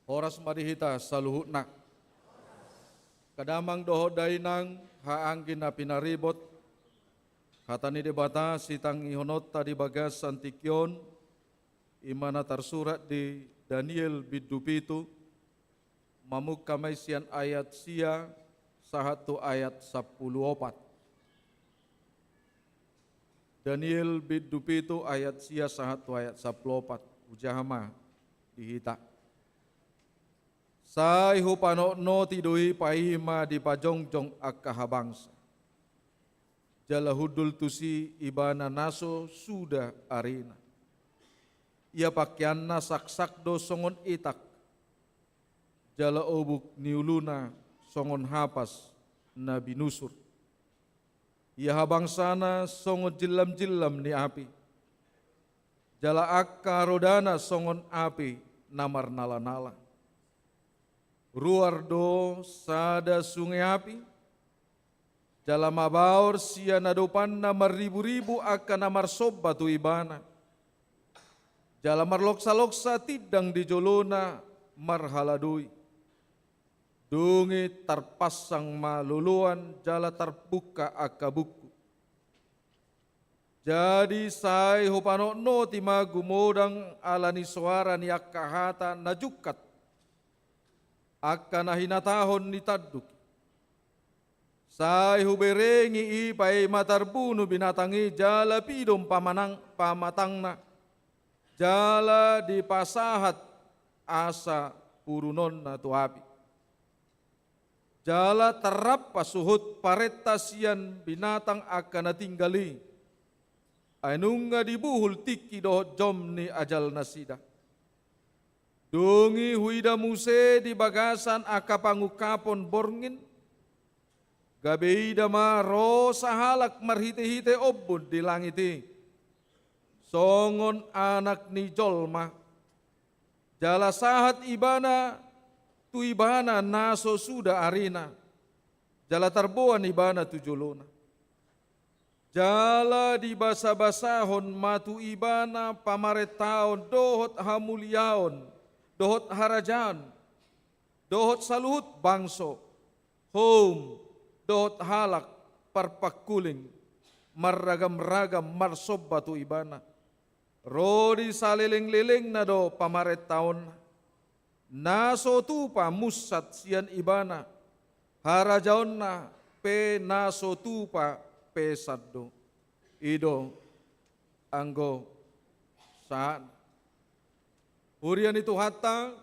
Horas ma di hita saluhutna. Angka damang dohot dainang, haha anggi na pinaribot, hata ni Debata sitangihononta di bagasan tingki on, i ma na tarsurat di Daniel bindu pitu, mamungka ma i sian ayat sia sahat tu ayat sampulu opat. Daniel bindu pitu ayat sia sahat tu ayat sampulu opat, hujaha ma di hita. Sai hupanotnoti do i paima dipajongjong angka habangsa, jala hundul tusi ibana na so suda arina. Ia pakeanna saksak do songon itak, jala obuk ni uluna songon hapas na binusur. Ia habangsana songon jillamjillam ni api, jala angka rodana songon api na marnalanala. Ruar do sada sunge api, jala mabaor sian adopanna marriburibu angka na marsomba tu ibana. Jala marloksaloksa tindang di jolona marhaladui. Dung i tarpansang ma loloan jala tarbungka angka bungku. Jadi sai hupanotnoti ma gumodang ala ni soara ni angka hata na jungkat, angka na hinatahon ni tanduk i. Sai huberengi i paima tarbunu binatang i jala pidom pamanang-, pamatangna, jala dipasahat asa purunonna tu api. Jala tarrampas suhut parenta sian binatang angka na tinggal i, ai nunga dibuhul tingki dohot jom ni ajalnasida. Dung i huida muse di bagasan angka pangungkapon borngin, gabe ida ma ro sahalak marhitehite ombun di langit i, songon anak ni jolma. Jala sahat ibana tu ibana na so suda arina, jala tarboan ibana tu jolona. Jala dibasabasahon ma tu ibana pamarentaon dohot hamuliaon, dohot harajaon, dohot saluhut bangso, houm, dohot halak parpangkuling, marragamragam marsomba tu ibana. Ro di salelenglelengna do pamarentaonna. Na so tupa munsat sian ibana, harajaonna pe na so tupa pesan do. I do anggo sahatna. Huria ni Tuhanta,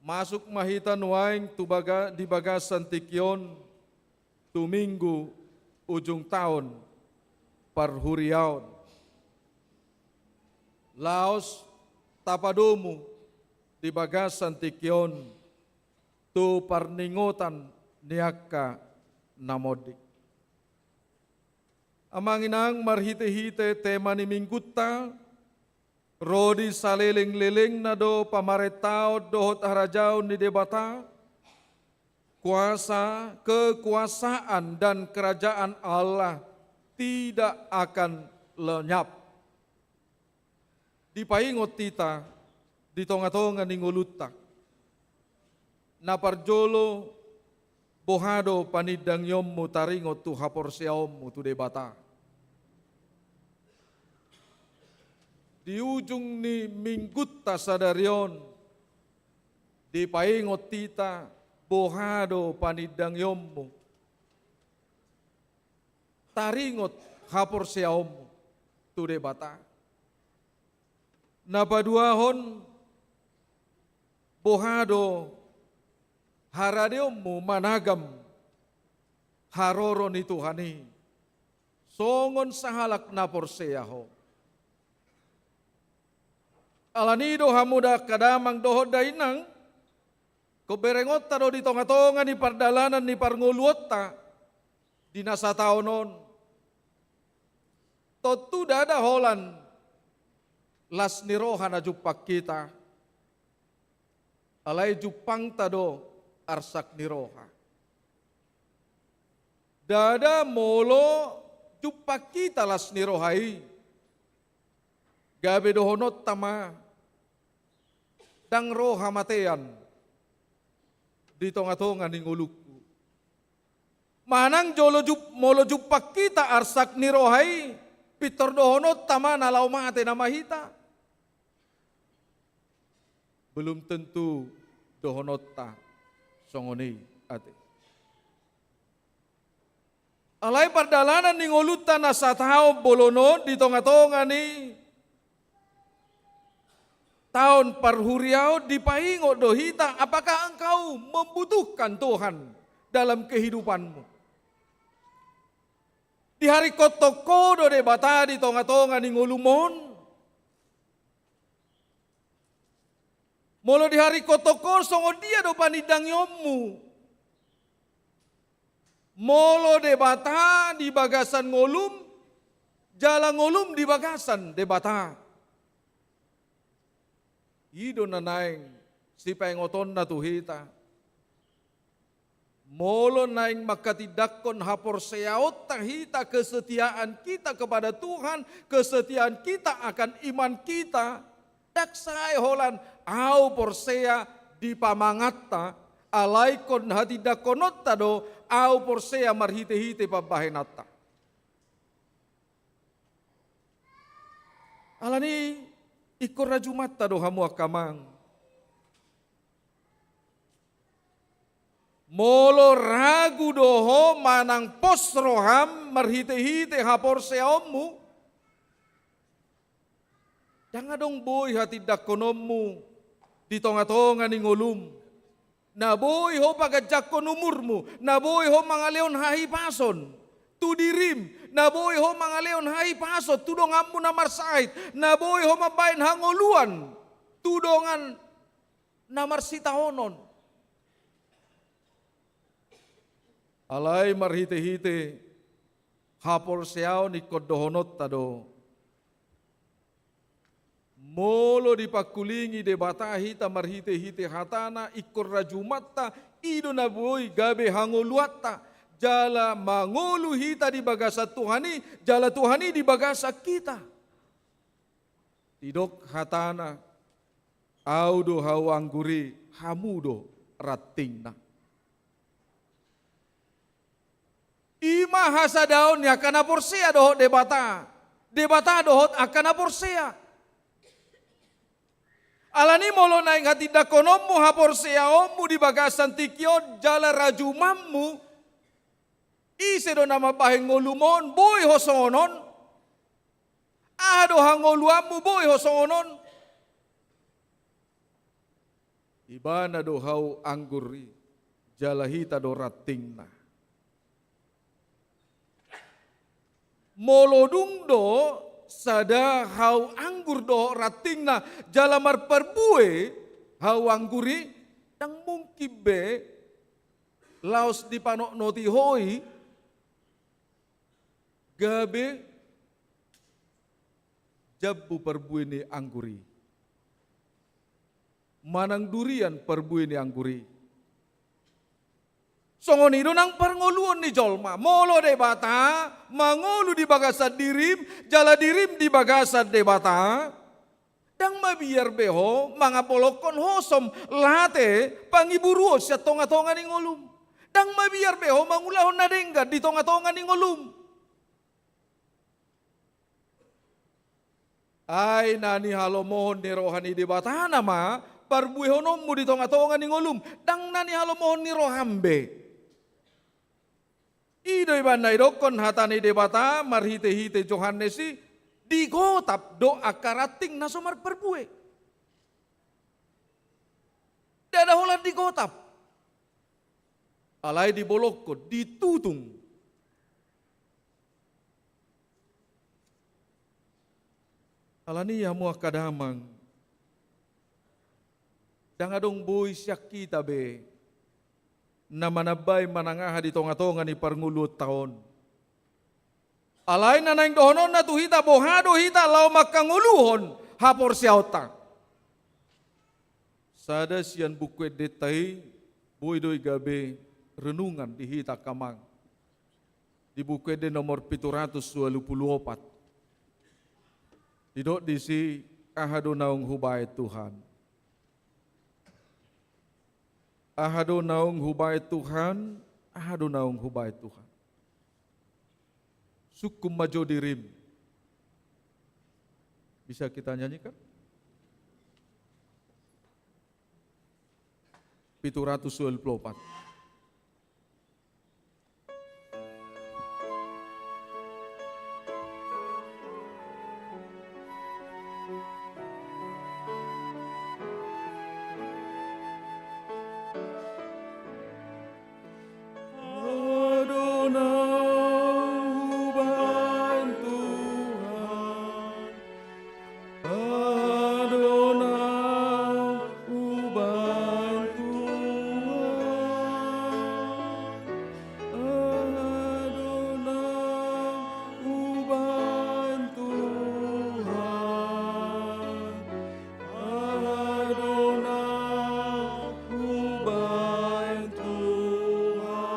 masuk ma hita nuaeng tu baga-, di bagasan tingki on, tu Minggu ujung taon parhuriaon. Laos tapadomu di bagasan tingki on tu parningotan ni angka na monding. Amang inang, marhitehite tema ni Minggunta, ro di salelenglelengna do pamarentaon dohot harajaon ni Debata, kuasa, kekuasaan dan kerajaan Allah tidak akan lenyap. Dipaingot hita di tongatonga ni ngolunta. Na parjolo, boha do panindangionmu taringot tu haporseaonmu tu Debata? Di ujung ni Minggunta sadari on, dipaingot hita, boha do panindangionmu taringot haporseaonmu tu Debata. Na paduahon, boha do haradeonmu managam haroro ni Tuhan i songon sahalak na porsea ho? Alani i do hamu da angka damang dohot dainang, ingkon berengonta do di tongatonga ni pardalanan ni parngoluonta di na sataon on. Tontu ndada holan las ni roha na jumpang hita, alai jumpangta do arsak ni roha. Ndada molo jumpang hita las ni roha i, gabe dohononta ma, ndang ro hamatean di tongatonga ni ngolungku. Manang jolo jum-, molo jumpang hita arsak ni roha i, pintor dohononta ma na laho mate nama hita. Belum tentu dohononta songon i, ate. Alai pardalanan ni ngolunta na sataon bolon on di tongatonga ni taon parhuriaon, dipaingot do hita, apakah engkau membutuhkan Tuhan dalam kehidupanmu? Diharingkothon ho do Debata di tongatonga ni ngolum on? Molo diharingkothon ho, songon dia do panindangionmu? Molo Debata di bagasan ngolum, jala ngolum di bagasan Debata. I do na naeng sipaingotonna tu hita. Molo naeng manghatindanghon haporseaonta hita, kesetiaan kita kepada Tuhan, kesetiaan kita akan iman kita, ndang sae holan au porsea di pamanganta, alai ingkon hatindanghononta do au porsea marhitehite pambahenanta. Alani i, ingkon rajumanta do hamu angka amang. Molo ragu do ho manang pos roham marhitehite haporseaonmu, ndang adong boi hatindanghononmu di tongatonga ni ngolum. Na boi ho paganjanghon umurmu, na boi ho mangalehon hahipason tu dirim, na boi ho mangalehon hahipason tu donganmu na marsahit, na boi ho mambahen hangoluan tu dongan na marsitaonon. Alai marhitehite haporseaon ingkon dohononta do. Molo dipangkulingi Debata hita marhitehite hatana, ingkon rajumanta, i do na boi gabe hangoluanta, jala mangolu hita di bagasan Tuhan i, jala Tuhan i di bagasan hita. Didok hatana, au do hau anggur i, hamu do rantingna. I ma hasadaon ni angka na porsea dohot Debata. Debata dohot angka na porsea. Alani molo naeng hatindanghononmu haporseaonmu di bagasan tingki on jala rajumanmu, ise do na mambahen ngolum on, boi ho songon on? Aha do hangoluanmu, boi ho songon on? Ibana do hau anggur i, jala hita do rantingna. Molo dung do sada hau anggur dohot rantingna, jala marparbue hau anggur i, ndang mungkin be laos dipanotnoti ho i gabe jambu parbue ni anggur i, manang durian parbue ni anggur i. Songon i do nang parngoluon ni jolma. Molo Debata mangolu di bagasan dirim, jala dirim di bagasan Debata, ndang mabiar be ho mangapolokhon hosom, late, pangiburuon sian tongatonga ni ngolum. Ndang mabiar be ho mangulahon na denggan di tongatonga ni ngolum. Ai na nihalomohon ni roha ni Debata nama parbuehononmu di tongatonga ni ngolum, ndang na nihalomohon ni roham be. I do ibana na idokhon hata ni Debata marhitehite Johannes i, digotap do angka ranting na so marparbue. Ndada holan digotap. Alai dibolongkon, ditutung. Alani i hamu angka damang, ndang adong boi sian hita be na manambai manang aha di tongatonga ni parngoluonta on. Alai na naeng dohononna tu hita, boha do hita laho manghangoluhon haporseaonta? Sada sian Buku Endenta i, boi do i gabe renungan di hita angka amang. di Buku Ende nomor pitu ratus ualu pulu opat. Didok disi: Aha do naung hubaen Tuhan? Aha do naung hubaen Tuhan? Aha do naung hubaen Tuhan? Sungkun ma jo dirim. Bisa kita nyanyikan? Pitu ratus ualu pulu opat. Aha do naung hubaen Tuhan? Aha do naung hubaen Tuhan? Aha do naung hubaen Tuhan? Aha do naung hubaen Tuhan?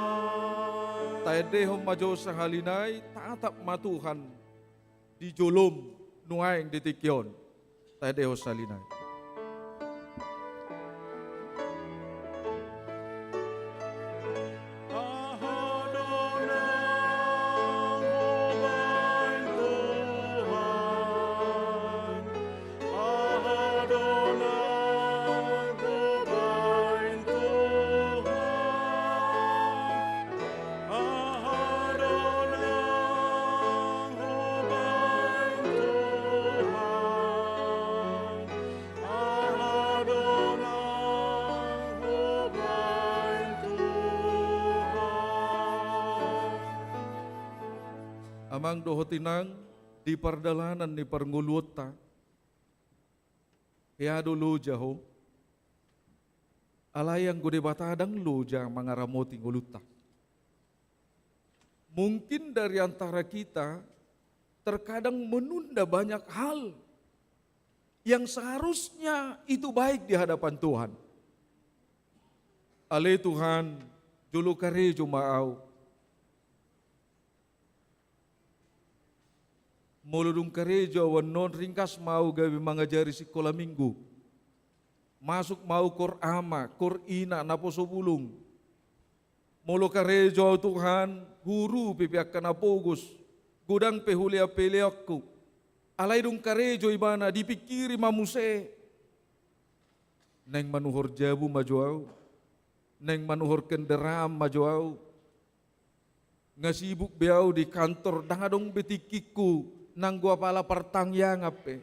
Taendehon ma jo sahali nai, tatap ma Tuhan di jolom nuaeng di tingki on. Taendehon sahali nai. Aha do naung hubaen Tuhan? Aha do naung hubaen Tuhan? Amang dohot inang, di pardalanan ni parngoluonta, hea do loja ho. Alai anggo Debata ndang loja mangaramoti ngolunta. Mungkin dari antara kita terkadang menunda banyak hal yang seharusnya itu baik di hadapan Tuhan. Ale Tuhan, jolo karejo ma au. Molo dung karejo au annon, ringkas ma au gabe mangajari sikola minggu. Masuk ma au kor ama, kor ina, naposo bulung. Molo karejo au Tuhan, hurupi pe angka na pogos, godang pe hulean peleanku. Alai dung karejo ibana, dipingkiri ma muse. Naeng manuhor jabu ma jo au. Naeng manuhor kendaraan ma jo au. Nga sibuk be au di kantor, ndang adong be tingkingku nanggo apala partangiangan pe.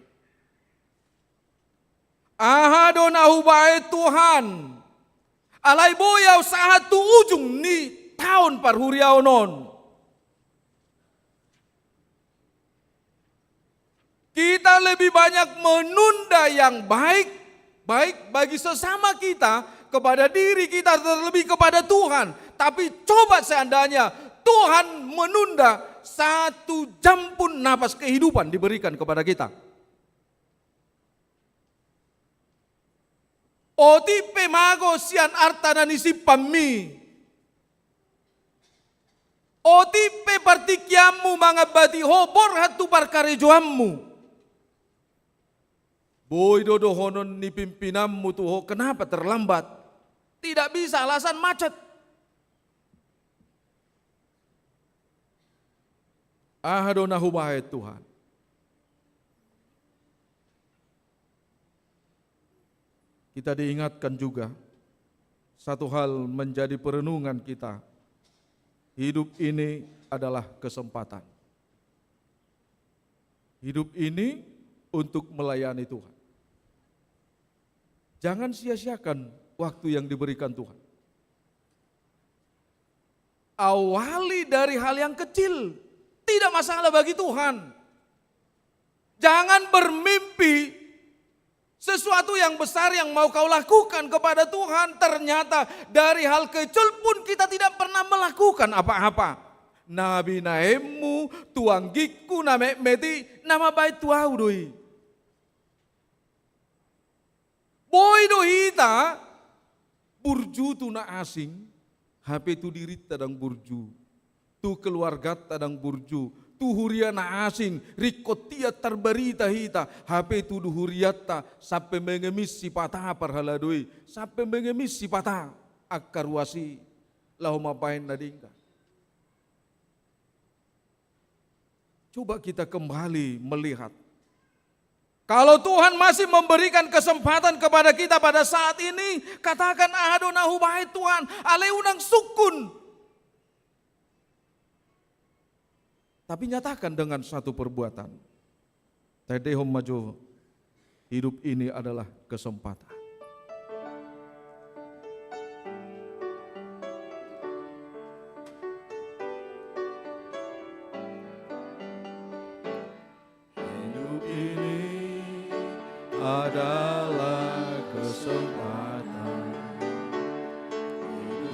Aha do na hubaen Tuhan? Alai boi au sahat tu ujung ni taon parhuriaon on. Kita lebih banyak menunda yang baik, baik bagi sesama kita, kepada diri kita, terlebih kepada Tuhan. Tapi coba seandainya Tuhan menunda satu jam pun napas kehidupan diberikan kepada kita. Otik pe mago sian arta na nisimpanmi. Otik pe partingkianmu mangambati ho borhat tu parkarejoanmu. Boi do dohonon ni pimpinanmu tu ho, kenapa terlambat? Tidak bisa, alasan macet. Aha do na hubaen Tuhan? Kita diingatkan juga, satu hal menjadi perenungan kita. Hidup ini adalah kesempatan. Hidup ini untuk melayani Tuhan. Jangan sia-siakan waktu yang diberikan Tuhan. Awali dari hal yang kecil. Tidak masalah bagi Tuhan. Jangan bermimpi sesuatu yang besar yang mau kau lakukan kepada Tuhan. Ternyata dari hal kecil pun kita tidak pernah melakukan apa-apa. Na binahenmu tu anggingku na metmet i, na mambahen tu ahu do i. Boi do hita burju tu na asing, hape tu dirinta ndang burju. tu keluarganta ndang burju, tu huria na asing, ringkot tiar tarbarita hita, hape tu hurianta, sampe mengemis sipata parhalado i, sampe mengemis sipata angka ruas i, laho mambahen na denggan. Coba kita kembali melihat. Kalau Tuhan masih memberikan kesempatan kepada kita pada saat ini, katakan, "Aha do na hubahen, Tuhan? Alai unang sungkun." Tapi nyatakan dengan satu perbuatan. Tandahon ma jo, hidup ini adalah kesempatan. Hidup ini adalah kesempatan.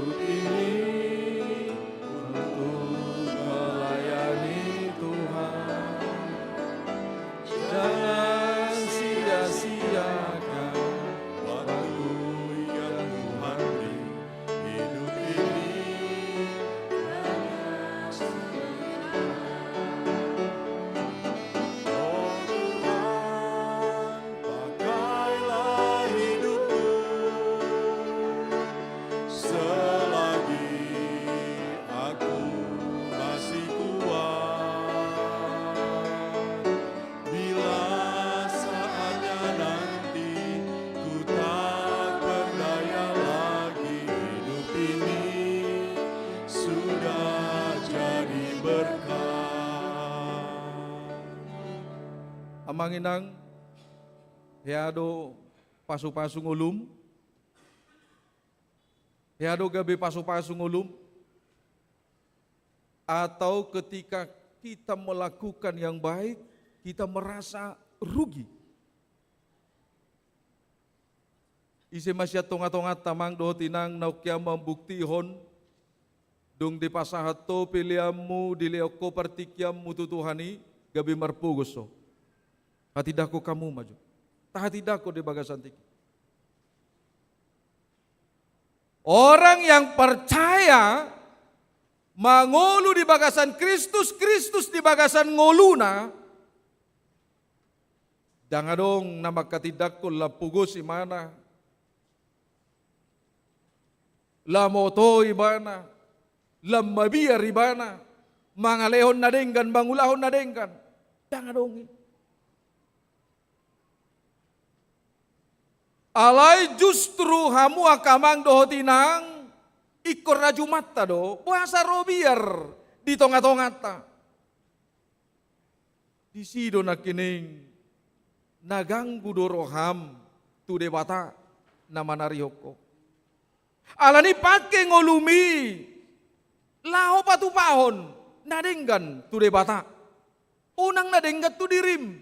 Hidup ini untuk melayani Tuhan. Jangan sia-siakan waktu yang Tuhan beri. Hidup ini hanya sementara. Oh Tuhan, pakailah hidupku selagi aku masih kuat. Bila saatnya nanti ku tak berdaya lagi, hidup ini sudah jadi berkat. Amang inang, hea do pasu-pasu ngolum? Hea do gabe pasu-pasu ngolum? Atau ketika kita melakukan yang baik, kita merasa rugi? Ise ma sian tonga-tonganta, amang dohot inang, naung hea mambuktihon, dung dipasahat ho peleanmu, dilehon ho partingkianmu tu Tuhan i, gabe marpogos ho? Hatindangkon hamu ma jo. Tahatindangkon di bagasan tingki. Orang yang percaya mangolu di bagasan Kristus, Kristus di bagasan ngoluna, ndang adong na mangkatindangkon lam pogos ibana, lam oto ibana, lam mabiar ibana, mangalehon na denggan, mangulahon na denggan. Ndang adong i. Alai justru hamu angka amang dohot inang, ingkon rajumanta do, boasa ro biar di tonga-tonganta. Disi do nangkining na ganggu do roham tu Debata na manarihon ho. Alani pangke ngolumi laho patupahon na denggan tu Debata. Unang na denggan tu dirim.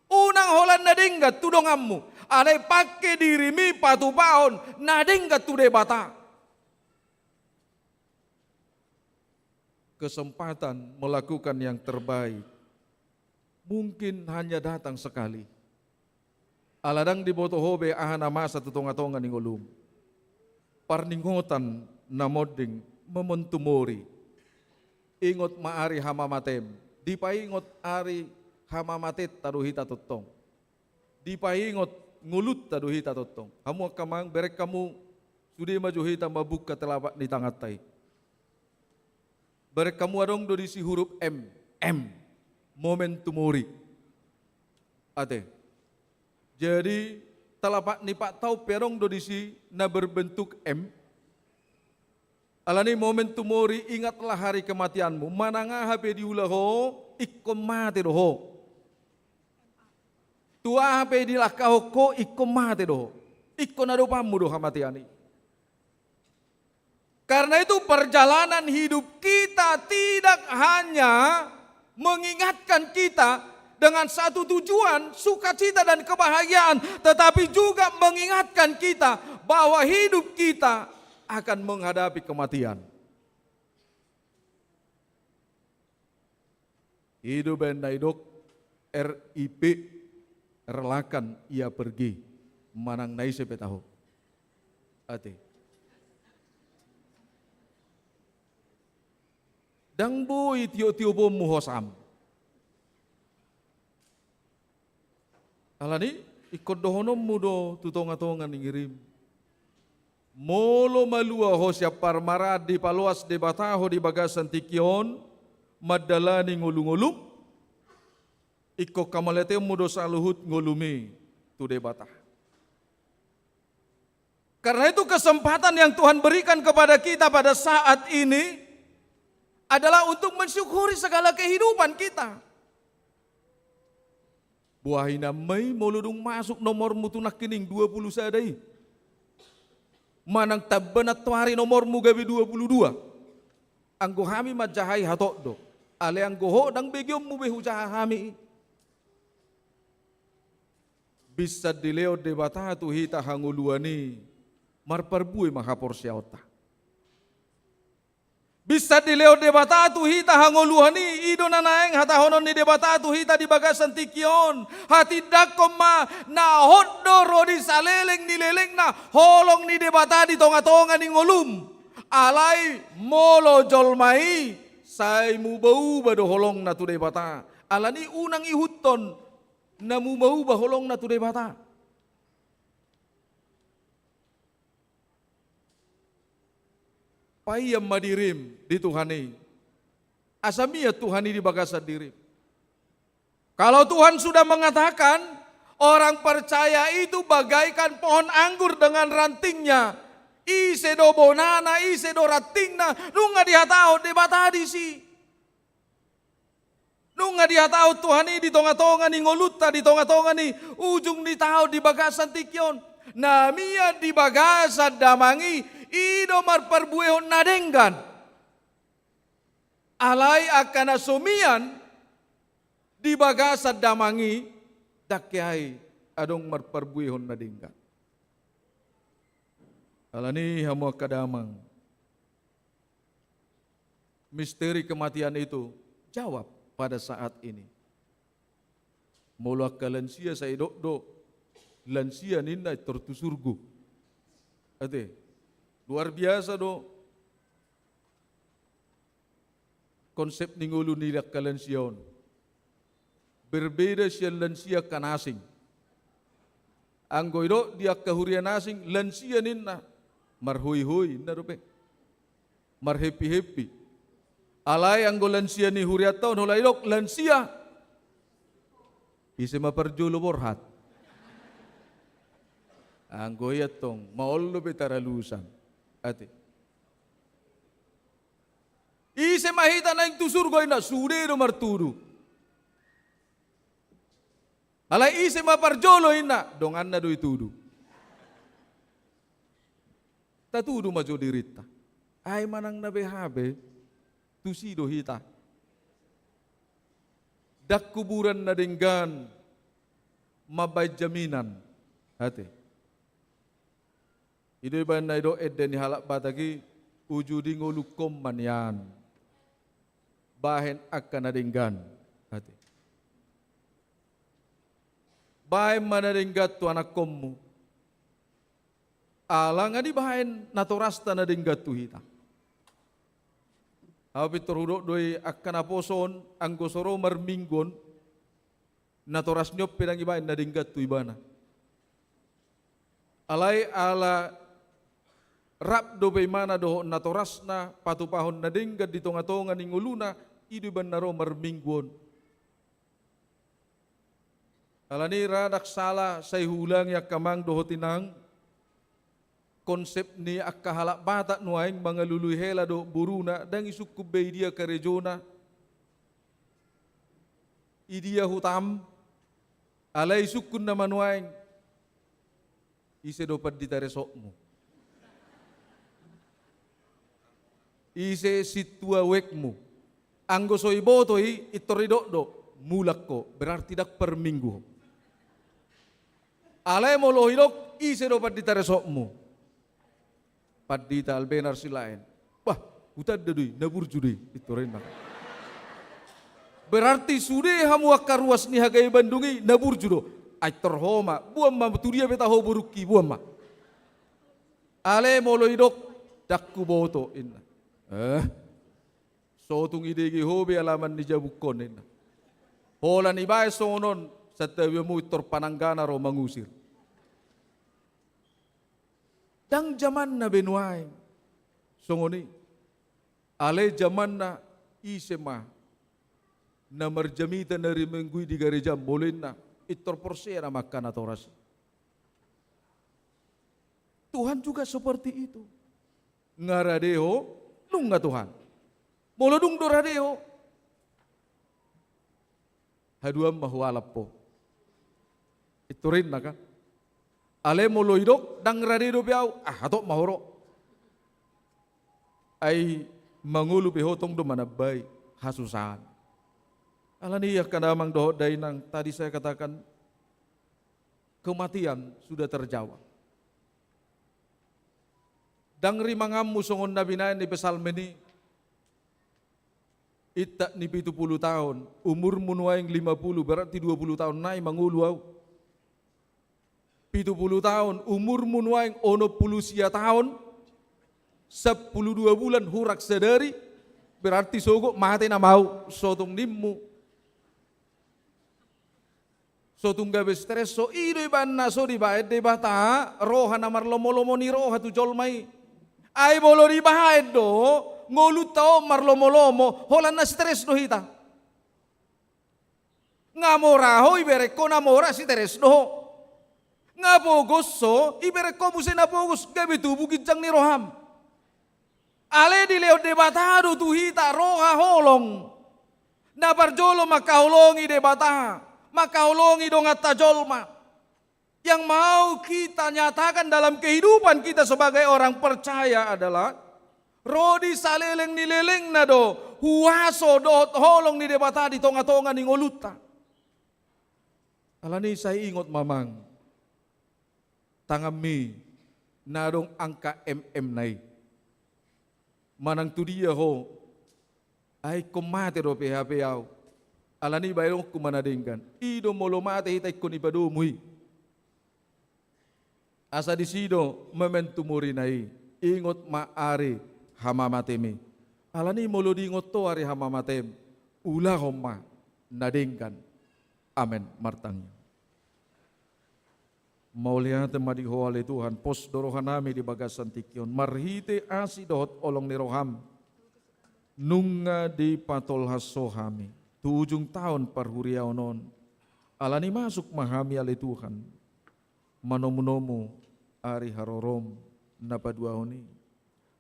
Unang holan na denggan tu donganmu. Alai pangke dirimi patupahon na denggan tu Debata. Kesempatan melakukan yang terbaik mungkin hanya datang sekali. Ala ndang diboto ho be aha na masa tu tonga-tonga ni ngolum. Parningotan na monding, memento mori. Ingot ma ari hamamatem. Dipaingot ari hamamatenta do hita tongtong. Dipaingot ngolunta do hita tongtong. Hamu angka amang, bereng hamu, sude ma jo hita mambuka telapak ni tanganta i. Bereng hamu, adong do disi huruf M. M. Memento mori. Ate. Jadi, telapak ni paktau pe adong do disi na berbentuk M. Alani memento mori, ingatlah hari kematianmu. Manang aha pe diula ho, ingkon mate do ho. Tu aha pe dilangkahon ho, ingkon mate do ho. Ingkon adopanmu do hamatean i. Karena itu, perjalanan hidup kita tidak hanya mengingatkan kita dengan satu tujuan, sukacita dan kebahagiaan, tetapi juga mengingatkan kita bahwa hidup kita akan menghadapi kematian. I do baen na didok R I P, relakan ia pergi, manang na ise pe taho. Ate. Ndang boi tiop-tioponmu hosam. Alani, ingkon dohononmu do tu tonga-tonga ni ngirim. Molo malua ho sian parmaraan dipaloas Debata ho di bagasan tingki on, mandalani ngolu-ngolum, ingkon hamauliateonmu do saluhut ngolumi tu Debata. Karena itu kesempatan yang Tuhan berikan kepada kita pada saat ini adalah untuk mensyukuri segala kehidupan kita. Boha hinan ma i molo dung masuk nomormu tu nangkining dua puluh sada i. Manang tamba nantoari nomormu gabe dua puluh dua. Anggo hami manjaha i hatop do. Alai anggo ho ndang begeonmu be hujaha hami i. Binsan dilehon Debata tu hita hangoluan i, marparbue ma haporseaonta. Binsan dilehon Debata tu hita hangoluan i, i do na naeng hatahonon ni Debata tu hita di bagasan tingki on. Hatindangkon ma, na hot do ro di saleleng ni lelengna holong ni Debata di tonga-tonga ni ngolum. Alai molo jolma i, sai muba-uba do holongna tu Debata. Alani unang ihuthon na muba-uba holongna tu Debata. Paian ma dirim di Tuhan i. Asa mian Tuhan i di bagasan dirim. Kalau Tuhan sudah mengatakan, orang percaya itu bagaikan pohon anggur dengan rantingnya. Ise do bonana, ise do rantingna, nunga dihatahon Debata disi. Nunga dihatahon Tuhan i di tonga-tonga ni ngolunta, di tonga-tonga ni ujung ni taon, di bagasan tingki on. Na mian di bagasan damang i, i do marparbuehon na denggan. Alai angka na so mian di bagasan damang i, ndang hea i adong marparbuehon na denggan. Alani i hamu angka damang, misteri kematian itu jawab pada saat ini. Molo angka lansia sai didok do, lansia ninna pintor tu surgo. Ate, luar biasa do konsep ni ngolu ni angka lansia on. Berbeda sian lansia angka na asing. Anggo didok di angka huria na asing, lansia ninna, marhoi-hoi ninna dope. Marheppi-heppi. Alai anggo lansia ni hurianta on, holan didok lansia, ise ma parjolo, borhat? Anggo i antong, maol dope taralusan. Ate. Ise ma hita naeng tu surgo ninna, sude do martudu. Alai ise ma parjolo ninna, donganna do ditudu. Tatudu ma jo dirinta. Ai manang na beha be, tusi do hita. Ndang kuburan na denggan mambahen jaminan. Ate. I do dibahen na didok ende ni halak Batak i, uju di ngolungkon ma nian bahen angka na denggan. Ate. Bahen ma na denggan tu anakkonmu. Ala nga dibahen natorasta na denggan tu hita. Au pintor hudok do i, angka naposo on anggo so ro marminggu on, natoras ni on pe ndang dibahen na denggan tu ibana. Alai ala rap dope imana dohot natorasna patupahon na denggan di tonga-tonga ni ngoluna, i do ibana na ro marminggu on. Alani i ndang sala sai huulangi angka amang dohot inang, konsep ni angka halak Batak nuaeng mangalului hela dohot boruna, ndang isungkun be i dia karejona, i dia hutam, alai isungkun nama nuaeng, ise do pandita resopmu? Ise sintua uekmu? Anggo so diboto i, pintor didok do, mulak ho, berarti ndang parminggu ho. Alai molo didok, ise do pandita resopmu? Pandita Albenar Silaen. Bah, hutanda do i, na burju do i, pintor ninna. Berarti sude hamu angka ruas ni Hagai Bandung i, na burju do. Ai pintor ho ma, boan ma, tu dia pe taho borungki, boan ma. Alai molo didok, ndang huboto, ninna. Eh, So tung dibege ho be alaman ni jabungkon, ninna. Holan dibaen songon on, santabi hamu, pintor pananggana ro mangusir. Ndang jamanna be nuaeng songon i. Alai jamanna ise ma na marjamita na riminggu i di gareja, molo ninna, pintor porsea nama angka natoras i. Tuhan juga seperti itu. Nga rade ho, nunga Tuhan. Molo dung do rade ho, haduan ma hualap ho. Pintor ninna kan. Alai molo didok ndang rade dope ahu, ah, hatop ma ho ro. Ai mangolu pe ho tong do manambai hasusaan. Alani i angka damang dohot dainang, tadi saya katakan, kematian sudah terjawab. Ndang rimanganmu songon na binaen ni Psalmen i. Intak ni pitu pulu taon, umurmu nuaeng lima pulu, berarti dua pulu taon nai mangolu ahu. Pitu pulu taon, umurmu nuaeng onom pulu sia taon, sampulu dua bulan hurang sadari, berarti sogot mate nama ahu, so tung nimmu. So tung gabe stres ho. I do ibana so dibaen Debata roha na marlomolomo ni roha tu jolma i. Ai molo dibaen do ngolunta on marlomolomo, holan na stres do hita. Nga mora ho, ibereng ho na mora, stres do ho. Nga pogos ho, ibereng ho muse na pogos, gabe tubu ginjang ni roham. Alai dilehon Debata do tu hita roha holong. Na parjolo mangkaholongi Debata, mangkaholongi donganta jolma. Yang mau kita nyatakan dalam kehidupan kita sebagai orang percaya adalah, ro di saleleng ni lelengna do huaso dohot holong ni Debata di tongatonga ni ngolunta. Alani i sai ingot ma amang, tanganmi na adong angka M M na i. Manang tu dia ho, ai ingkon mate dope hape ahu. Alani i baenonku ma na denggan. I do molo mate hita ingkon dipadomu i. Asa disi do memento morina i, ingot ma ari hamamatem i. Alani i molo diingot ho ari hamamatem, ulahon ma na denggan. Amen. Martangiang. Mauliate ma di Ho ale Tuhan, pos do rohanami di bagasan tingki on. Marhite asi dohot holong ni roham, nunga dipatolhas Ho hami tu ujung taon parhuriaon on. Alani i masuk ma hami ale Tuhan, manomunomu ari harorom na paduahon i.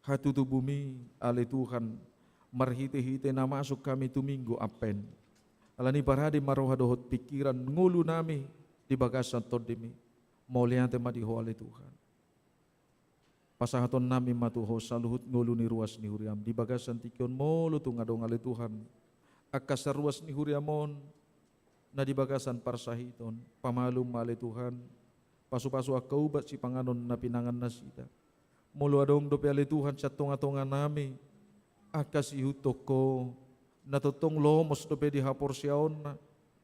Hatutubum i ale Tuhan, marhitehite na masuk hami tu Minggu Advent. Alani i parade ma roha dohot pingkiran ngolunami di bagasan Tondim i. Mauliate ma di Ho ale Tuhan. Pasahatonnami ma tu Ho saluhut ngolu ni ruas ni huriam di bagasan tingki on. Molo tung adong ale Tuhan angka saruas ni huriam on na di bagasan parsahiton, pamalum ma ale Tuhan, pasupasu angka ubat sipanganon na pinangan nasida. Molo adong dope ale Tuhan sian tongatonganami angka sihuthon Ho na tongtong lomos dope di haporseaonna,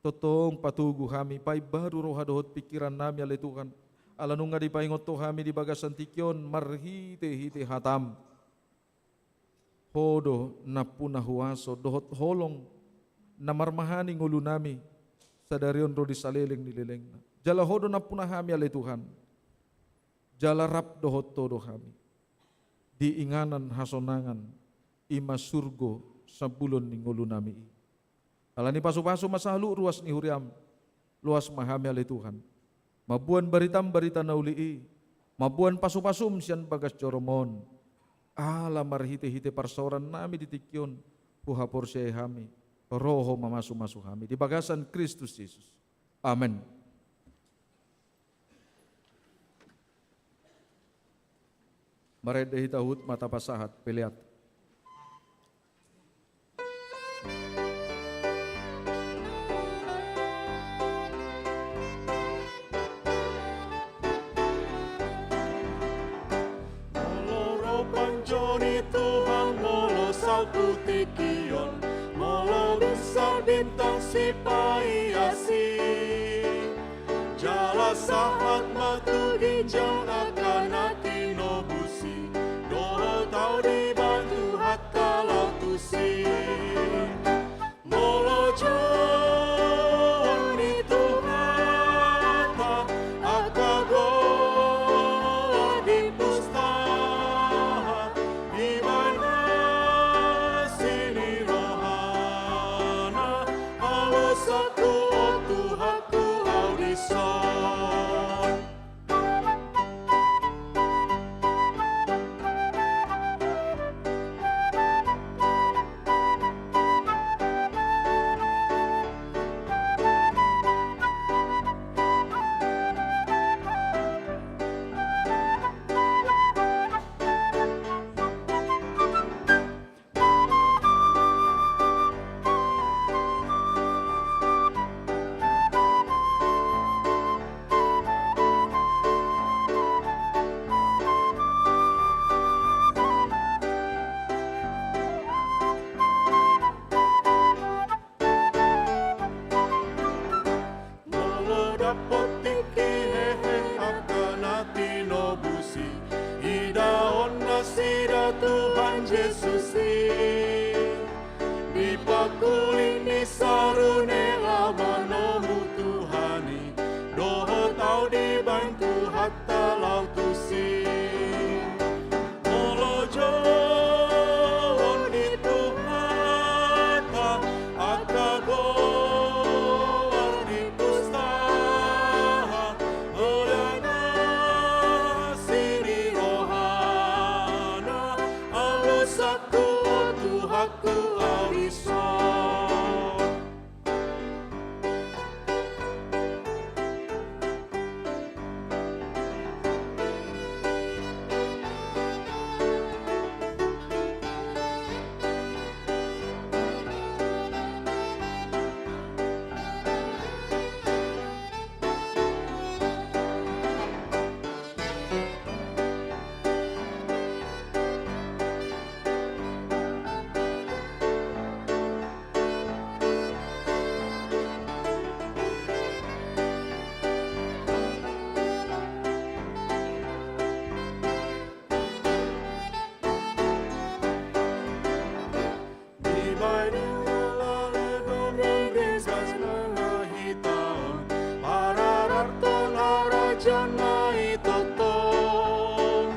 tongtong patogu hami, paimbaru roha dohot pingkirannami ale Tuhan. Ala nunga dipaingot Ho hami di bagasan tingki on marhitehite hatam. Ho do nampuna huaso dohot holong na marmahani ngolunami sadari on ro di saleleng ni lelengna. Jala Ho do nampuna hami ale Tuhan. Jala rap dohot Ho do hami di inganan hasonangan, i ma surgo sambulon ni ngolunami i. Alani pasupasu ma saluhut ruas ni huriam, loas ma hami ale Tuhan mamboan baritam barita na uli i, mamboan pasupasum sian bagas jorom on. Ala marhitehite parsaorannami di tingki on, huhaporseai hami, ro Ho mamasumasu hami di bagasan Kristus Jesus. Amen. Marende hita huhut ma tapasahat pelean. Molo ro panjoni Tuhan, molo salpu tingki on, molo besar bintang sipaiasi, jala sahat ma tu ginjang angka na tinobus i, dohot ahu dibantu hata laho tusi. au dison. Dibahen i laho gondang debas nang hita on, pararathon harajaon na i tongtong.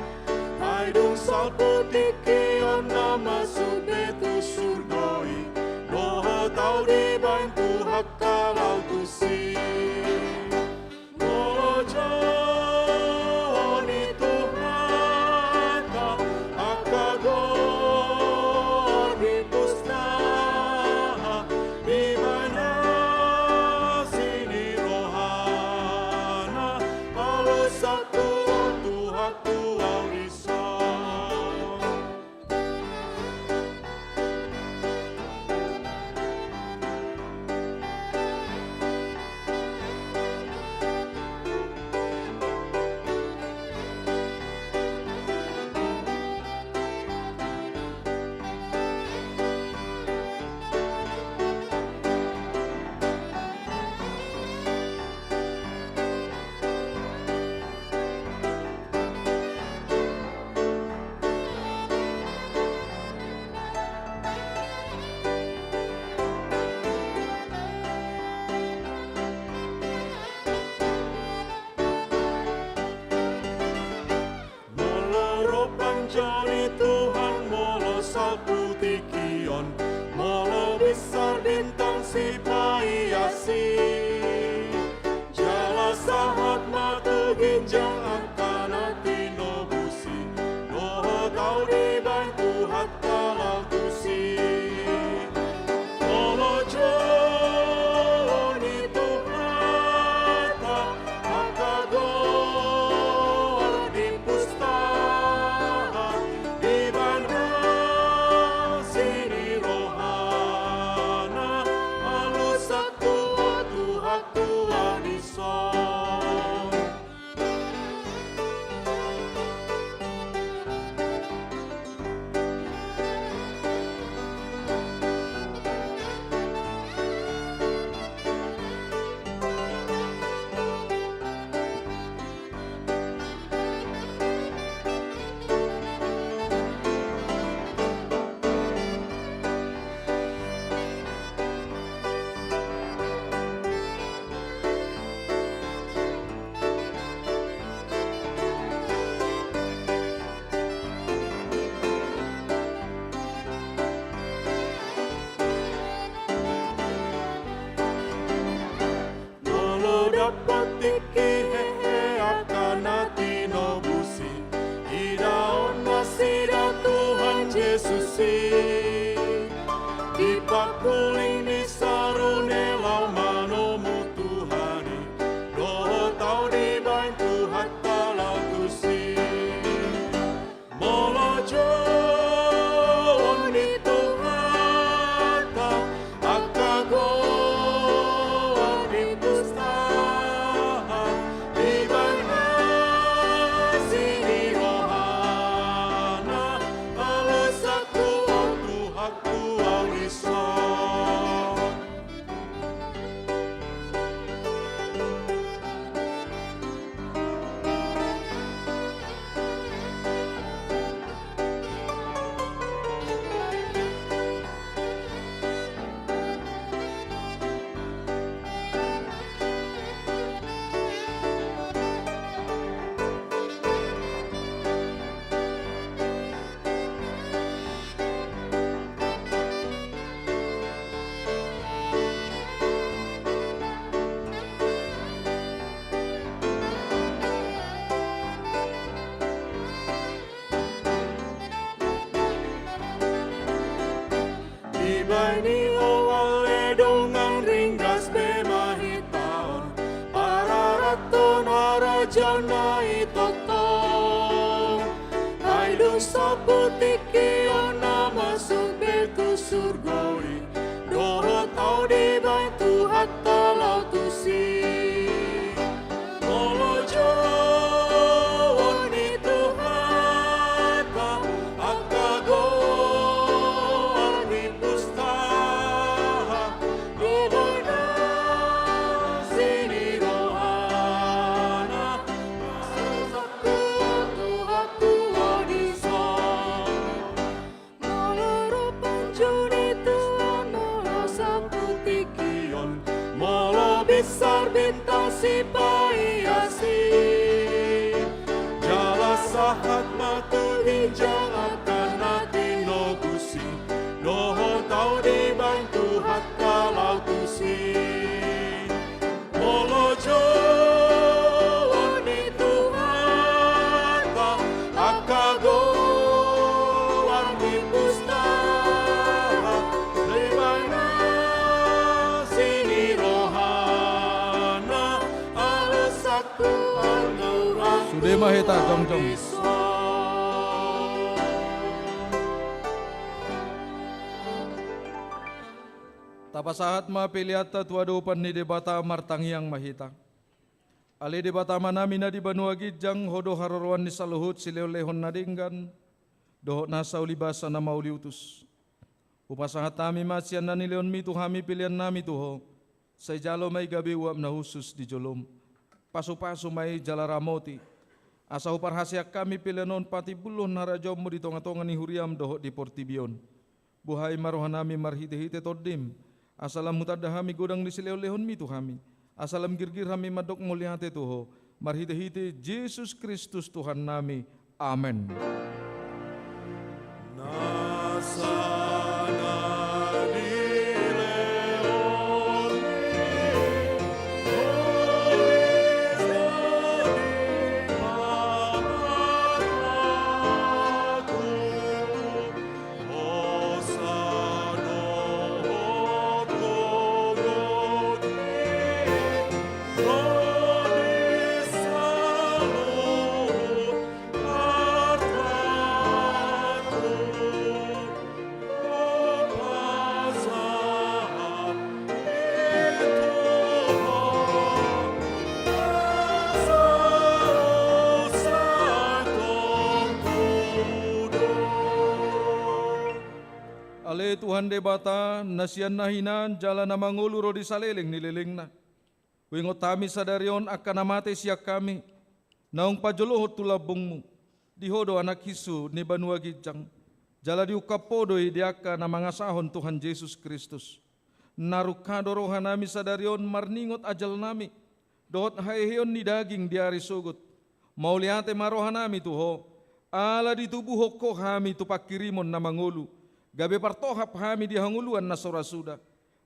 Ai dung salpu tingki on na masuk be tu surgo i, dohot au dibahen Tuhanta laho tusi. Molo jo ni Tuhanta angka goar di pustaha, dibahen asi ni rohana, alusangku, Tuhangku, au dison. Molo ro panjou ni Tuhan, molo salpu tingki on, molo binsar bintang sipaiasi, jala sahat ma tu ginjang angka na tinobus i, dohot au dibahen Tuhanta laho tusi. Molo jo ni Tuhanta angka goar di pustaha, dibahen asi ni rohana, alusangku, Tuhangku, au dison. Molo dapot tingki hehe angka na tinobus i, idaon nasida Tuhan Jesus i. Di pangkuling ni saru na laho manomu Tuhan i, dohot au dibahen Tuhanta laho tusi. Molo jo ni Tuhanta angka goar di pustaha, dibahen asi ni rohana, alusangku, Tuhangku, au dison. Lae ni ho ale dongan, ringgas be ma hita on, pararathon harajaon na i tongtong. Ai dung sahat tingki on na masuk be tu surgo i, dohot ahu dibahen Tuhanta laho tusi. Molo jouon ni Tuhanta angka goar ni pustaha, dohot asi ni rohana, sasat tu Tuhan tu dison. Molo ro panjou ni Tuhan, molo sahat tingki on, molo binsar bintang sipaias i, jala sahat ma tu ginjang angka na tinobus i, dohot ahu dibahen Tuhanta laho tusi. Molo jouon ni Tuhanta angka goar ni pustaha, dibahen asi ni rohana, alo sangkuan do. Sude ma hita jongjong. Tapasahat ma peleanta tu adopan ni Debata, martangiang ma hita. Ale Debata Amanami na di banua ginjang, Ho do haroroan ni saluhut silehonlehon na denggan dohot nasa ulibasa na mauliutus. Hupasahat hami ma sian na nilehonMi tu hami peleannami tu Ho, sai jalo ma i gabe uap na hushus di joloM. Pasupasu ma i jala ramoti, asa huparhaseang hami pelean on patimbulhon harajaonMu di tongatonga ni huriaM dohot di portibi on. Buhai ma rohanami marhitehite TondiM, asa lam hutanda hami godang ni silehonlehonMi tu hami, asa lam girgir hami mandok mauliate tu Ho, marhitehite Jesus Kristus Tuhannami. Amen. Ale Tuhan Debata, na sian na hinan jala na mangolu ro di saleleng ni lelengna, huingot hami sadari on angka na mate sian hami, naung pajolohon tu lambungMu. Di Ho do Anak hinsu ni banua ginjang, jala diungkap Ho do i di angka na mangasahon Tuhan Jesus Kristus. Narungka do rohanami sadari on marningot ajalnami dohot haheheon ni daging di ari sogot. Mauliate ma rohanami tu Ho, ala ditubuhon Ho hami tu pangkirimon na mangolu, gabe partohap hami di hangoluan na so ra suda.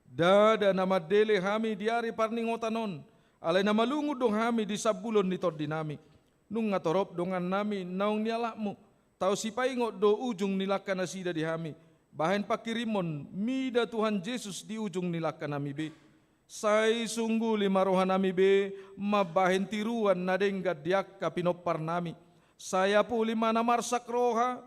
Ndada na mandele hami di ari parningotan on, alai na malungun do hami di sambulon ni tondinami. Nunga torop dongannami naung nialapMu, tau sipaingot do ujung ni langkanasida di hami, bahen pangkirimon mida Tuhan Jesus di ujung ni langkanami be. Sai sungguli ma rohanami be mambahen tiruan na denggan di angka pinomparnami. Sai apuli ma na marsak roha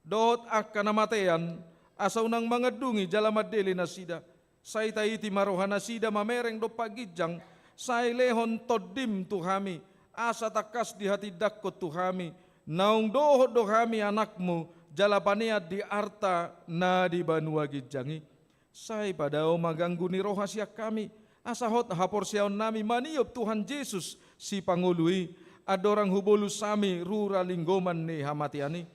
dohot angka na matean, asa unang mangandungi jala mandele nasida. Sai taiti ma rohanasida mamereng dompak ginjang, sai lehon TondiM tu hami, asa tangkas dihatindangkon tu hami, naung dohot do hami anakMu, jala panean di arta na di banua ginjang i. Sai padao ma ganggu ni roha sian hami, asa hot haporseaonnami maniop Tuhan Jesus Sipangolu i, andorang hubolus hami rura linggoman ni hamatean i.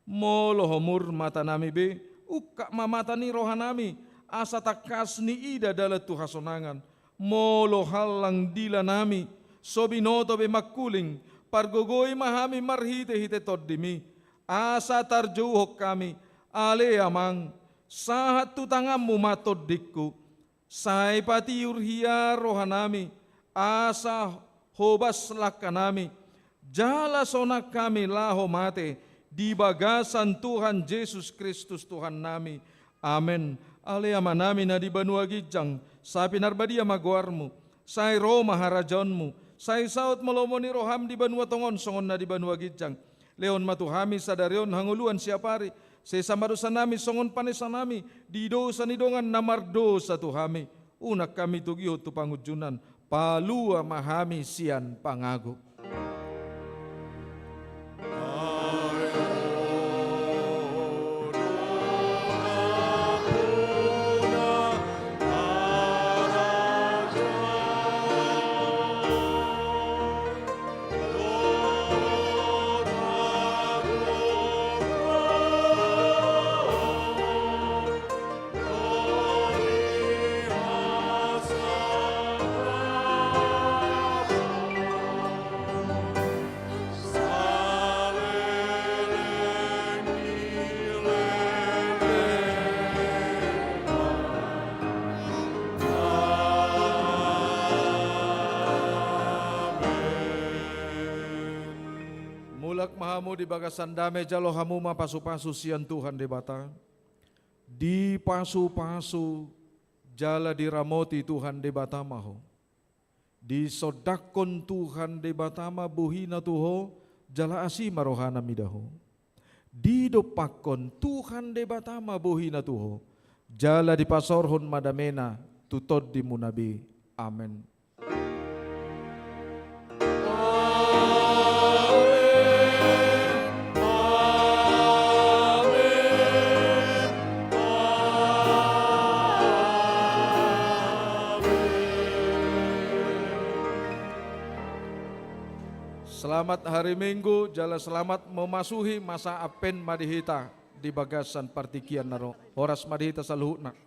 Molo homur matanami be, ungkap ma mata ni rohanami, asa tangkas niida dalan tu hasonangan. Molo hallang dilanami, so binoto be mangkuling, pargogoi ma hami marhitehite TondiMi, asa tarjouhon hami. Ale Amang, sahat tu tanganMu ma tondingku. Sai patiur hea rohanami, asa hobas langkanami, jala sonang hami laho mate di bagasan Tuhan Jesus Kristus Tuhannami. Amen. Ale Amanami na di banua ginjang, sai pinarbadia ma goarmu, sai ro ma harajaonmu, sai saut ma lomo ni roham di banua tonga on songon na di banua ginjang. Lehon ma tu hami sadari on hangoluan siapari, sesa ma dosanami songon panesanami di dosa ni dongan na mardosa tu hami. Unang hami togihon tu pangunjunan, palua ma hami sian pangago. Mulak ma hamu di bagasan dame, jalo hamu ma pasupasu sian Tuhan Debata. Dipasupasu jala diramoti Tuhan Debata ma ho. Disondangkon Tuhan Debata ma bohina tu ho, jala asi ma rohana mida ho. Didompakkon Tuhan Debata ma bohina tu ho, jala dipasaorhon ma damena tu tondimuna be. Amen. Selamat hari Minggu, jala selamat memasuki masa Advent ma di hita di bagasan partingkian na ro. Horas ma di hita saluhutna.